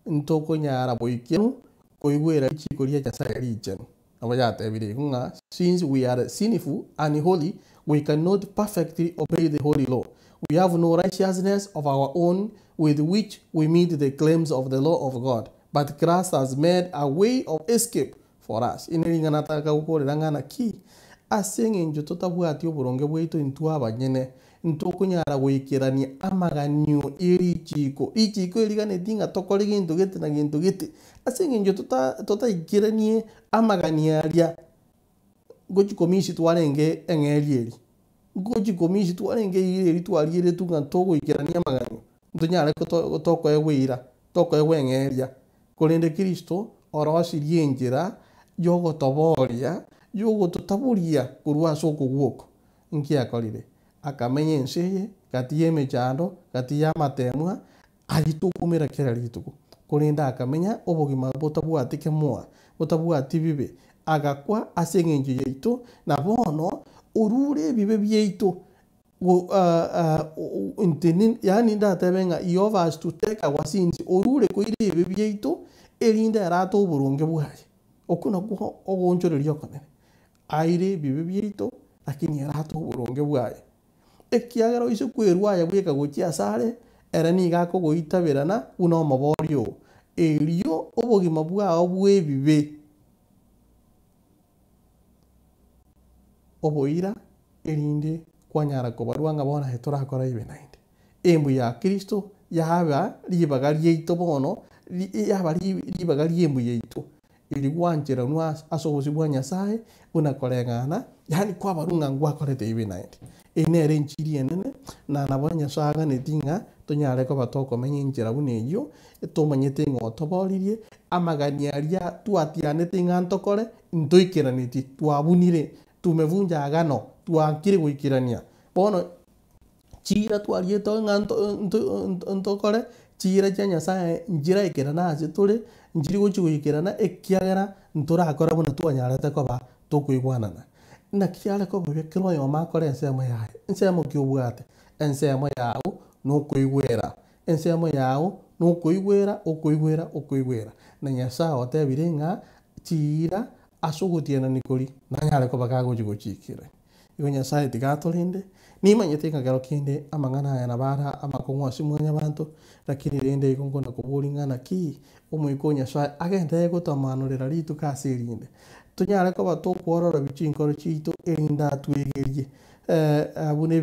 ntokonyara boikeranu koigwera richiko ria Nyasae richenu. Nabo yatebire igo ng'a since we are sinful, unholy, we cannot perfectly obey the holy law. We have no righteousness of our own with which we meet the claims of the law of God, but Christ has made a way of escape for us. Ine ring'ana takagokorera ng'a naki? Ase eng'encho totabwati oboronge bwaito intwe abanyene, Ntokonyara goikerania amaganio ye richiiko. Richiiko eriganeti ng'a tokore gento gete na gento gete. Ase eng'encho tota totaikeranie amaganio aria, ngochi komisi twarenge eng'eria eria, ngochi komisi twarenge eira eria twarieretwe ng'a togoikerania amaganio, ntonyare goto tokoegwa eira, tokoegwa eng'eria. Korende Kristo orosirie enchera yogotoboria, yogototaboria korwa ase okogwa oko. Inki akorire? Akamenya ense eye, gati y'emechando, gati y'amateemwa, ayio tokoumera kera rituko. Korende akamenya obogima botabwati kemoa, botabwati bibe, agakwa ase engencho yaito, na bono orure ebibe biaito. Yaani ndatebe ng'a he offers to take our sins, orure koira ebibe biaito, erinde arate oboronge bwaye. Okwo nakwo ogoonchoreria okonene. Aire ebibe biaito, lakini ere atoe oboronge bwaye. Ekiagera oise kwerua aye bweka gochia asare, ere nigo akogoitaberana buna omoboria oo, erio obogima bwao bw'ebibe oboira, erinde kwanyara kobarua ng'a bono aye torakora ebibe naende. Embu ya Kristo yaba ribaga riaito bono, yaba ribaga ri'embu yaito. Erio gwancheranwa ase obosio bwa Nyasae buna koreng'ana, yaani kwabarwa ng'a ngwakorete ebibe naende. Eye nere enchiri enene, na nabo Nyasae aganeti ng'a tonyare koba tokomenya enchera buna eyio, tomanyete ng'a otoboririe, amagani aria twatianete ng'a ntokore, ntoikeranetie, twabunire, tumevunja agano, twaakire goikerania. Bono Chiira twariete ng'a ntokore, chiira chia Nyasaye nchiraikerane ase tore, nchiri gochia goikerana ekiagera ntorakore buna twanyarete koba tokoigwanana. Naki are koba buya kera oyomo akore ensemo yaye. Ensemo ki obwate? Ensemo yago nokoigwera, ensemo yago nokoigwera okoigwera okoigwera. Na Nyasaye otebire ng'a chiira ase ogotianania koria nanyare koba kagochia gochiikera. Igo Nyasae tiga atorende, nimanyete ng'a kero kende amang'ana aya nabo are amakong'u ase mwanyabanto, lakini rende igo nkona koboria ng'a naki Omoika o Nyasae agenderere gotomanorera rituko ase erinde, tonyare koba tokwororobia chinkoro chiaito erinde atwegerie buna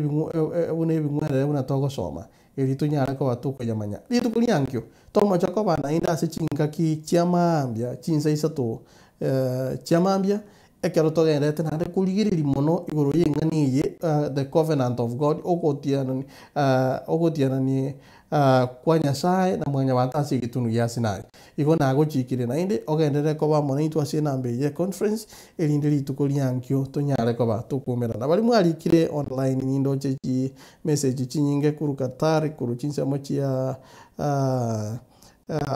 buna ebing'werere buna togosoma, erio tonyare koba tokoyamanya. Rituko riankio, tomocha koba naende ase chingaki chia mambia, chinsa isato chia mambia, Ekero togenderete naende korigereria mono igoro y'eng'ana eye, the covenant of God, ogotianani ogotianani kwa Nyasae na mwanyabanto ase egetunu gia Sinai. Igo nagochikire naende ogenderere koba amo naintwe ase enamba eye ye conference, erinde rituko riankio tonyare koba tokoumerana. Baria mwarikire online nindoche chi message chinyinge korwa Qatar, korwa chinsemo chia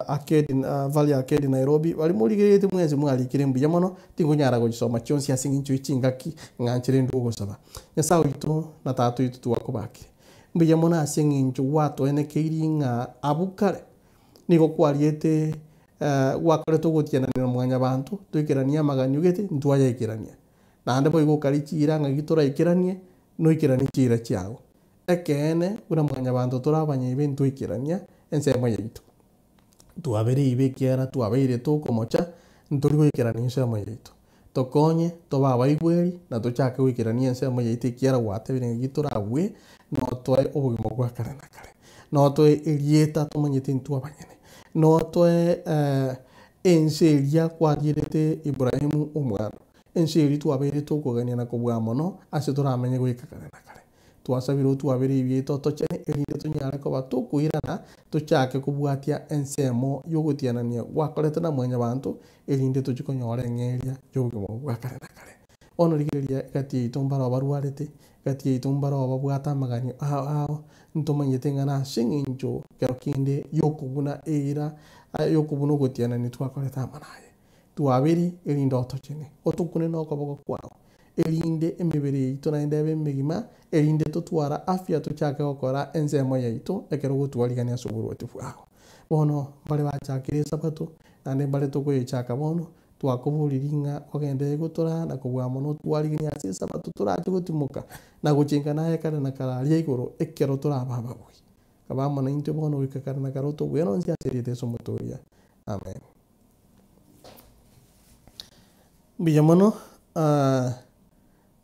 Arcade Valley Arcade Nairobi, baria morigereretie mwensi mwarikire mbuya mono, tinkonyara gochisoma chionsi ase eng'encho ye chingaki ng'a nchire ndue ogosaba. Nyasae oito na Tata oito twakobakire, mbuya mono ase eng'encho gwatoenekeirie ng'a abwo kare nigo kwariete gwakorete ogotianania na mwanyabanto, toikeranie amaganio gete, ntwayaikerania. Naende boigo okaria chiira ng'aki toraikeranie, noikeranie chiira chiago. Ekeene, buna mwanyabanto tore abanyaibe ntwaikerania ensemo yaito. Twabere ibe ekiagera twabeire tokomocha, ntori goikerania ensemo yaito. Tokonye, tobe abaigweri, na tochake goikerania ensemo yaito ekiagera gwatebire ng'a torabue, notoe obogima bwa kare na kare. Notoe erieta tomanyete intwe abanyene. Notoe ense eria kwarierete Ibrahimu omwando. Ense eria twabeire tokogania na kobua mono, ase toramenye goika kare na kare. Twasabire otwabere ebiaito otochene. erinde tonyare koba tokoirana tochake kobwatia ensemo ya ogotianania gwakorete na mwanyabanto erinde tochie konyora eng'eria ya obogima bwa kare na kare. Bono rigereria egati yaito mbaro barwarete, egati yaito mbaro babwate amaganio ao ao, ntomanyete ng'a nase eng'encho kero kende ya okobuna eira ya okobuna ogotianania twakorete amo naye. Twaberi erinde otochene, otokune na okoboko kwao, erinde emebere yaito naende ebe emegima, erinde totwara afya tochake gokora ensemo yaito ekero ogotwarigania ase oborwoti bwao. Bono mbare bachakire esabato, naende mbare tokoyechaka bono, twakoboriri ng'a ogenderere gotoraa na kobua mono otwariganie ase esabato torache gotimoka na gochenka naye kare na kare aria igoro ekero torabe ababui. Kaba amo naintwe bono goika kare na kare otobue nonsi ase erieta Yeso Omotoria. Amen. Mbuya mono,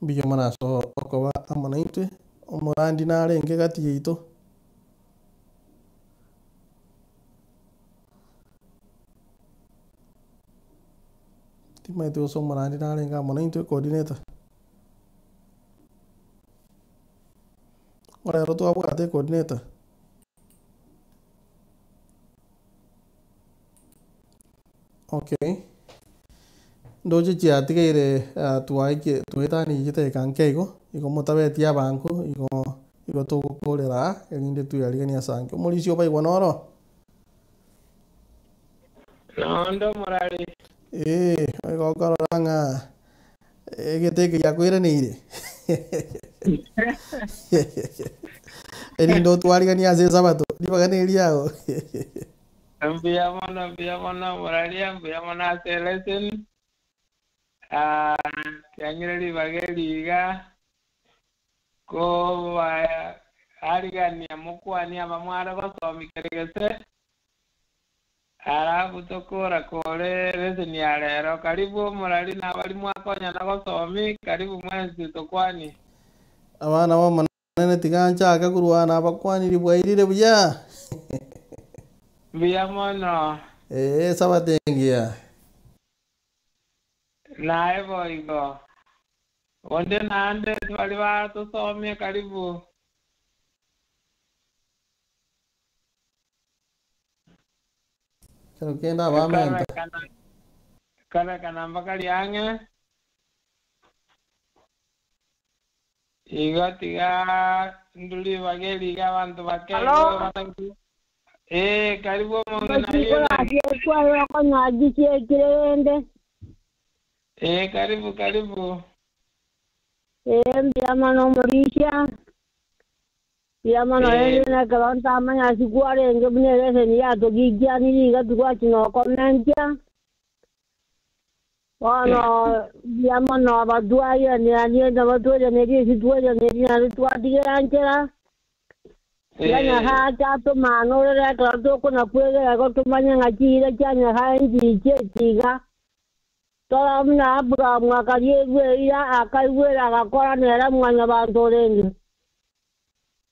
mbuya mono ase okoba amo naintwe, omorandi narenge gati yaito. Timanyeti gose omorandi narenge amo naintwe coordinator. Rero twabwate coordinator. Okay, ndoche chiatigaire twaikie twaetanirie chidakika nke igo, igo motabetie abanto igo igo togokorera aa erinde tweariganie ase ange. Omorisia obaigwa noro? Noonde omorari. Ee, igo okorora ng'a egete eke giakoiraneire erinde otwariganie ase esabato, ribaga neriago. Mbuya mono, mbuya mono omoraria, mbuya mono ase elesson. Ah, kiang'ire ribaga eri iga, koba arigania mokwanie abamware gosomi kere gese, alafu tokora kore lesson ya rero. Karibu omorari na abari mwakonyana gosomi, karibu mwensi tokwanie. Abana b'Omonene tiga nchake korwana nabakwaniri bwairire buya. Mbuya mono. Ee, Esabato engiya. Naye boigo. Onde naende tibari batosomie karibu. Ekero kende abamenta. Karekana mpaka riang'e. Igo tiga nduri ribaga eri iga abanto bake Hello? Eh, karibu omong'ina Konywa Eh, karibu karibu. Eh, mbuya mono omorisia. Mbuya mono Eh. rende nekero ntamanya ase kwarenge buna eleseni yatogikianirie iga togwachina okomentia. Bono mbuya mono abatwairaniranie nabatwairaneri ase twairaneri naende twatigera nchera. Iga Nyasaye ache atomanurere ekero tokona kwegera igo tumanye ng'a chiira chia Nyasaye nchiche echi iga. Tora buna Abrahamu akaria eira akaigwera agakora nere mwanyabanto orenge.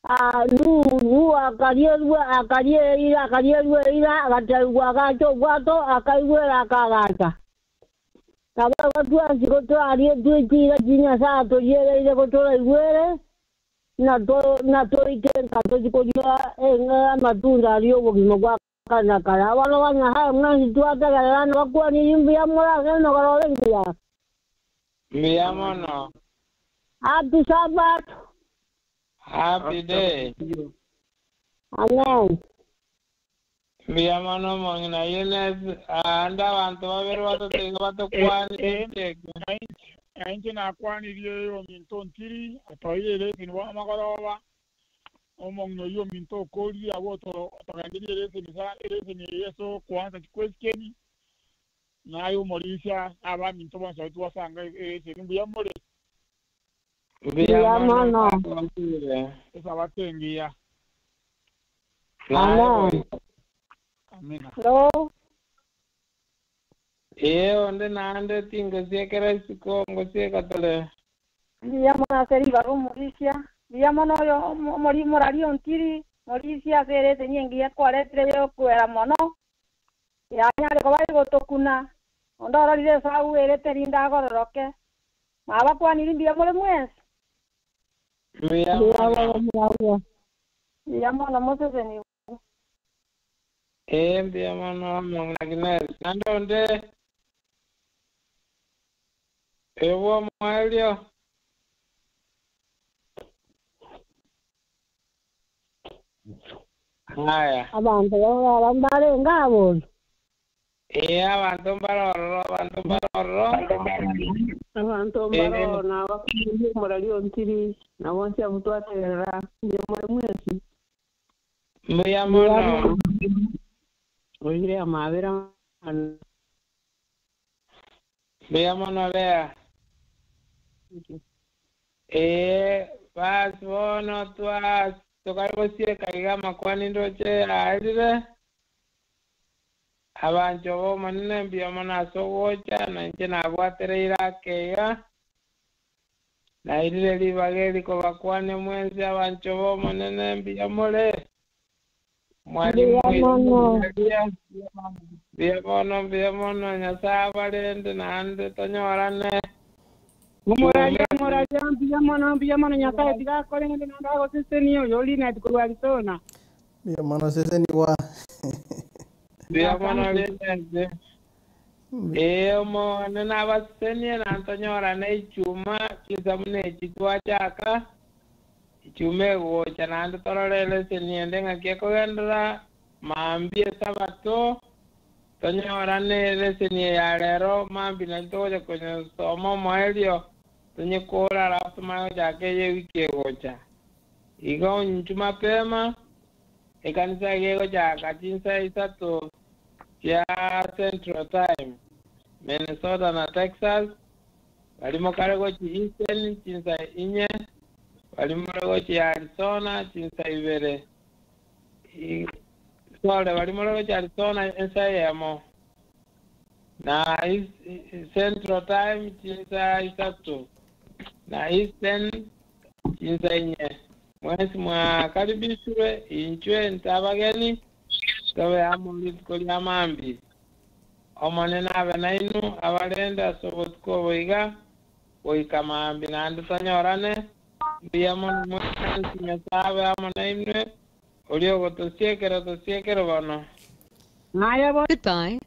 Ah, Nuhu Nuhu akarierwa akaria eira akarierwa eira agatebiwa agacha obwato akaigwera akagacha. Nabo igo twensi gotoraria chiira chia Nyasaye atoriereire gotoraigwere na toike nka tochikoria amatunda aria obogima bwa kare na kare. Abana ba Nyasaye mwensi twategerera nabakwanirie mbuya morage nogorore engiya. Mbuya mono. Happy Sabbath. Happy day. Amen. Mbuya mono omong'ina Eunice, ande abanto babere batatu iga batokwanie Ainche nakwanirie ominto ntiri atoire eleseni bwa amagoroba omong'ina oyio ominto okorire abwo otogenderie eleseni sa eleseni eye ase okwansa chikweskeni naye omorisia abaminto bonsi abwo twasanga eleseni mbuya more. Mbuya Mbuya mono mono. Esabato engiya. Naye Amen. boigo. Amina. Hello? Ee, onde naende tingosiekera isiko ngosieka tore. Mbuya mono ase ribaga omorisia. Mbuya mono oyo omori morari ontiri, morisia ase eleseni engiya kwaretire yokwera mono. Yanyare koba igotokuna, onde ororire esau erete rinde agororoke. Mwabakwanirie mbuya more mwensi. Mbuya Mbuya mono. mono mbuya. Mbuya mono moseseniwe. Ee, mbuya mono omong'ina Agnes. Naende onde oyo bw'omoerio? Aya. Abanto baba mbarenge abwo? Ee, abanto mbare ororo, abanto mbare ororo. Abanto mbare ororo na abakungu omorari o ntiri, na bonsi abwo twategerera, mbuya more mwensi. Mbuya mono. Oire amaabera amanene. Mbuya mono Lea. Ee, basi bono twa tokare gosieka iga amakwani ndoche yaerire. Abanchwa b'Omonene mbuya mono ase ogocha, na inche nabwatereire ake iga. Nairire ribaga eri kobakwania mwensi abanchwa b'Omonene mbuya more. Mwalimu Mbuya mono. Mbuya mono, mbuya mono, Nyasae abarende naende tonyorane. Omoraria, omoraria, mbuya mono, mbuya mono, Nyasae tiga akorende naende agosesenie oyo Linet korwa Arizona. Mbuya mono sesenigwa. Mbuya mono Linet. Ee, Omonene nabasesenie naende tonyorane Ichuma chinsa buna echi twachaka. Ichuma egocha naende torore eleseni ende ng'aki ekogenderera mambia Esabato. Tonyorane eleseni eye ya rero mambia nario togocha konyesoma omoerio tonyekore alafu tomanye gochaka eye ewiki egocha. Igo inchu mapema ekanisa iga egochaka chinsa isato chia Central Time, Minnesota na Texas, baria mokare gochia Eastern chinsa inye, baria more gochia Arizona chinsa ibere. Sorry, baria more gochia Arizona ensa eyemo, na Central Time chinsa isato, na Eastern chinsa inye. Mwensi mwakaribishirwe, inchwe intwe abageni, tobe amo rituko ria mambia. Omonene abe nainwe, abarende ase obotuko obo iga, goika mambia naende tonyorane. Mbuya mono mwensi, Nyasae abe amo nainwe, oria ogotosiekera otosiekere bono. Goodbye.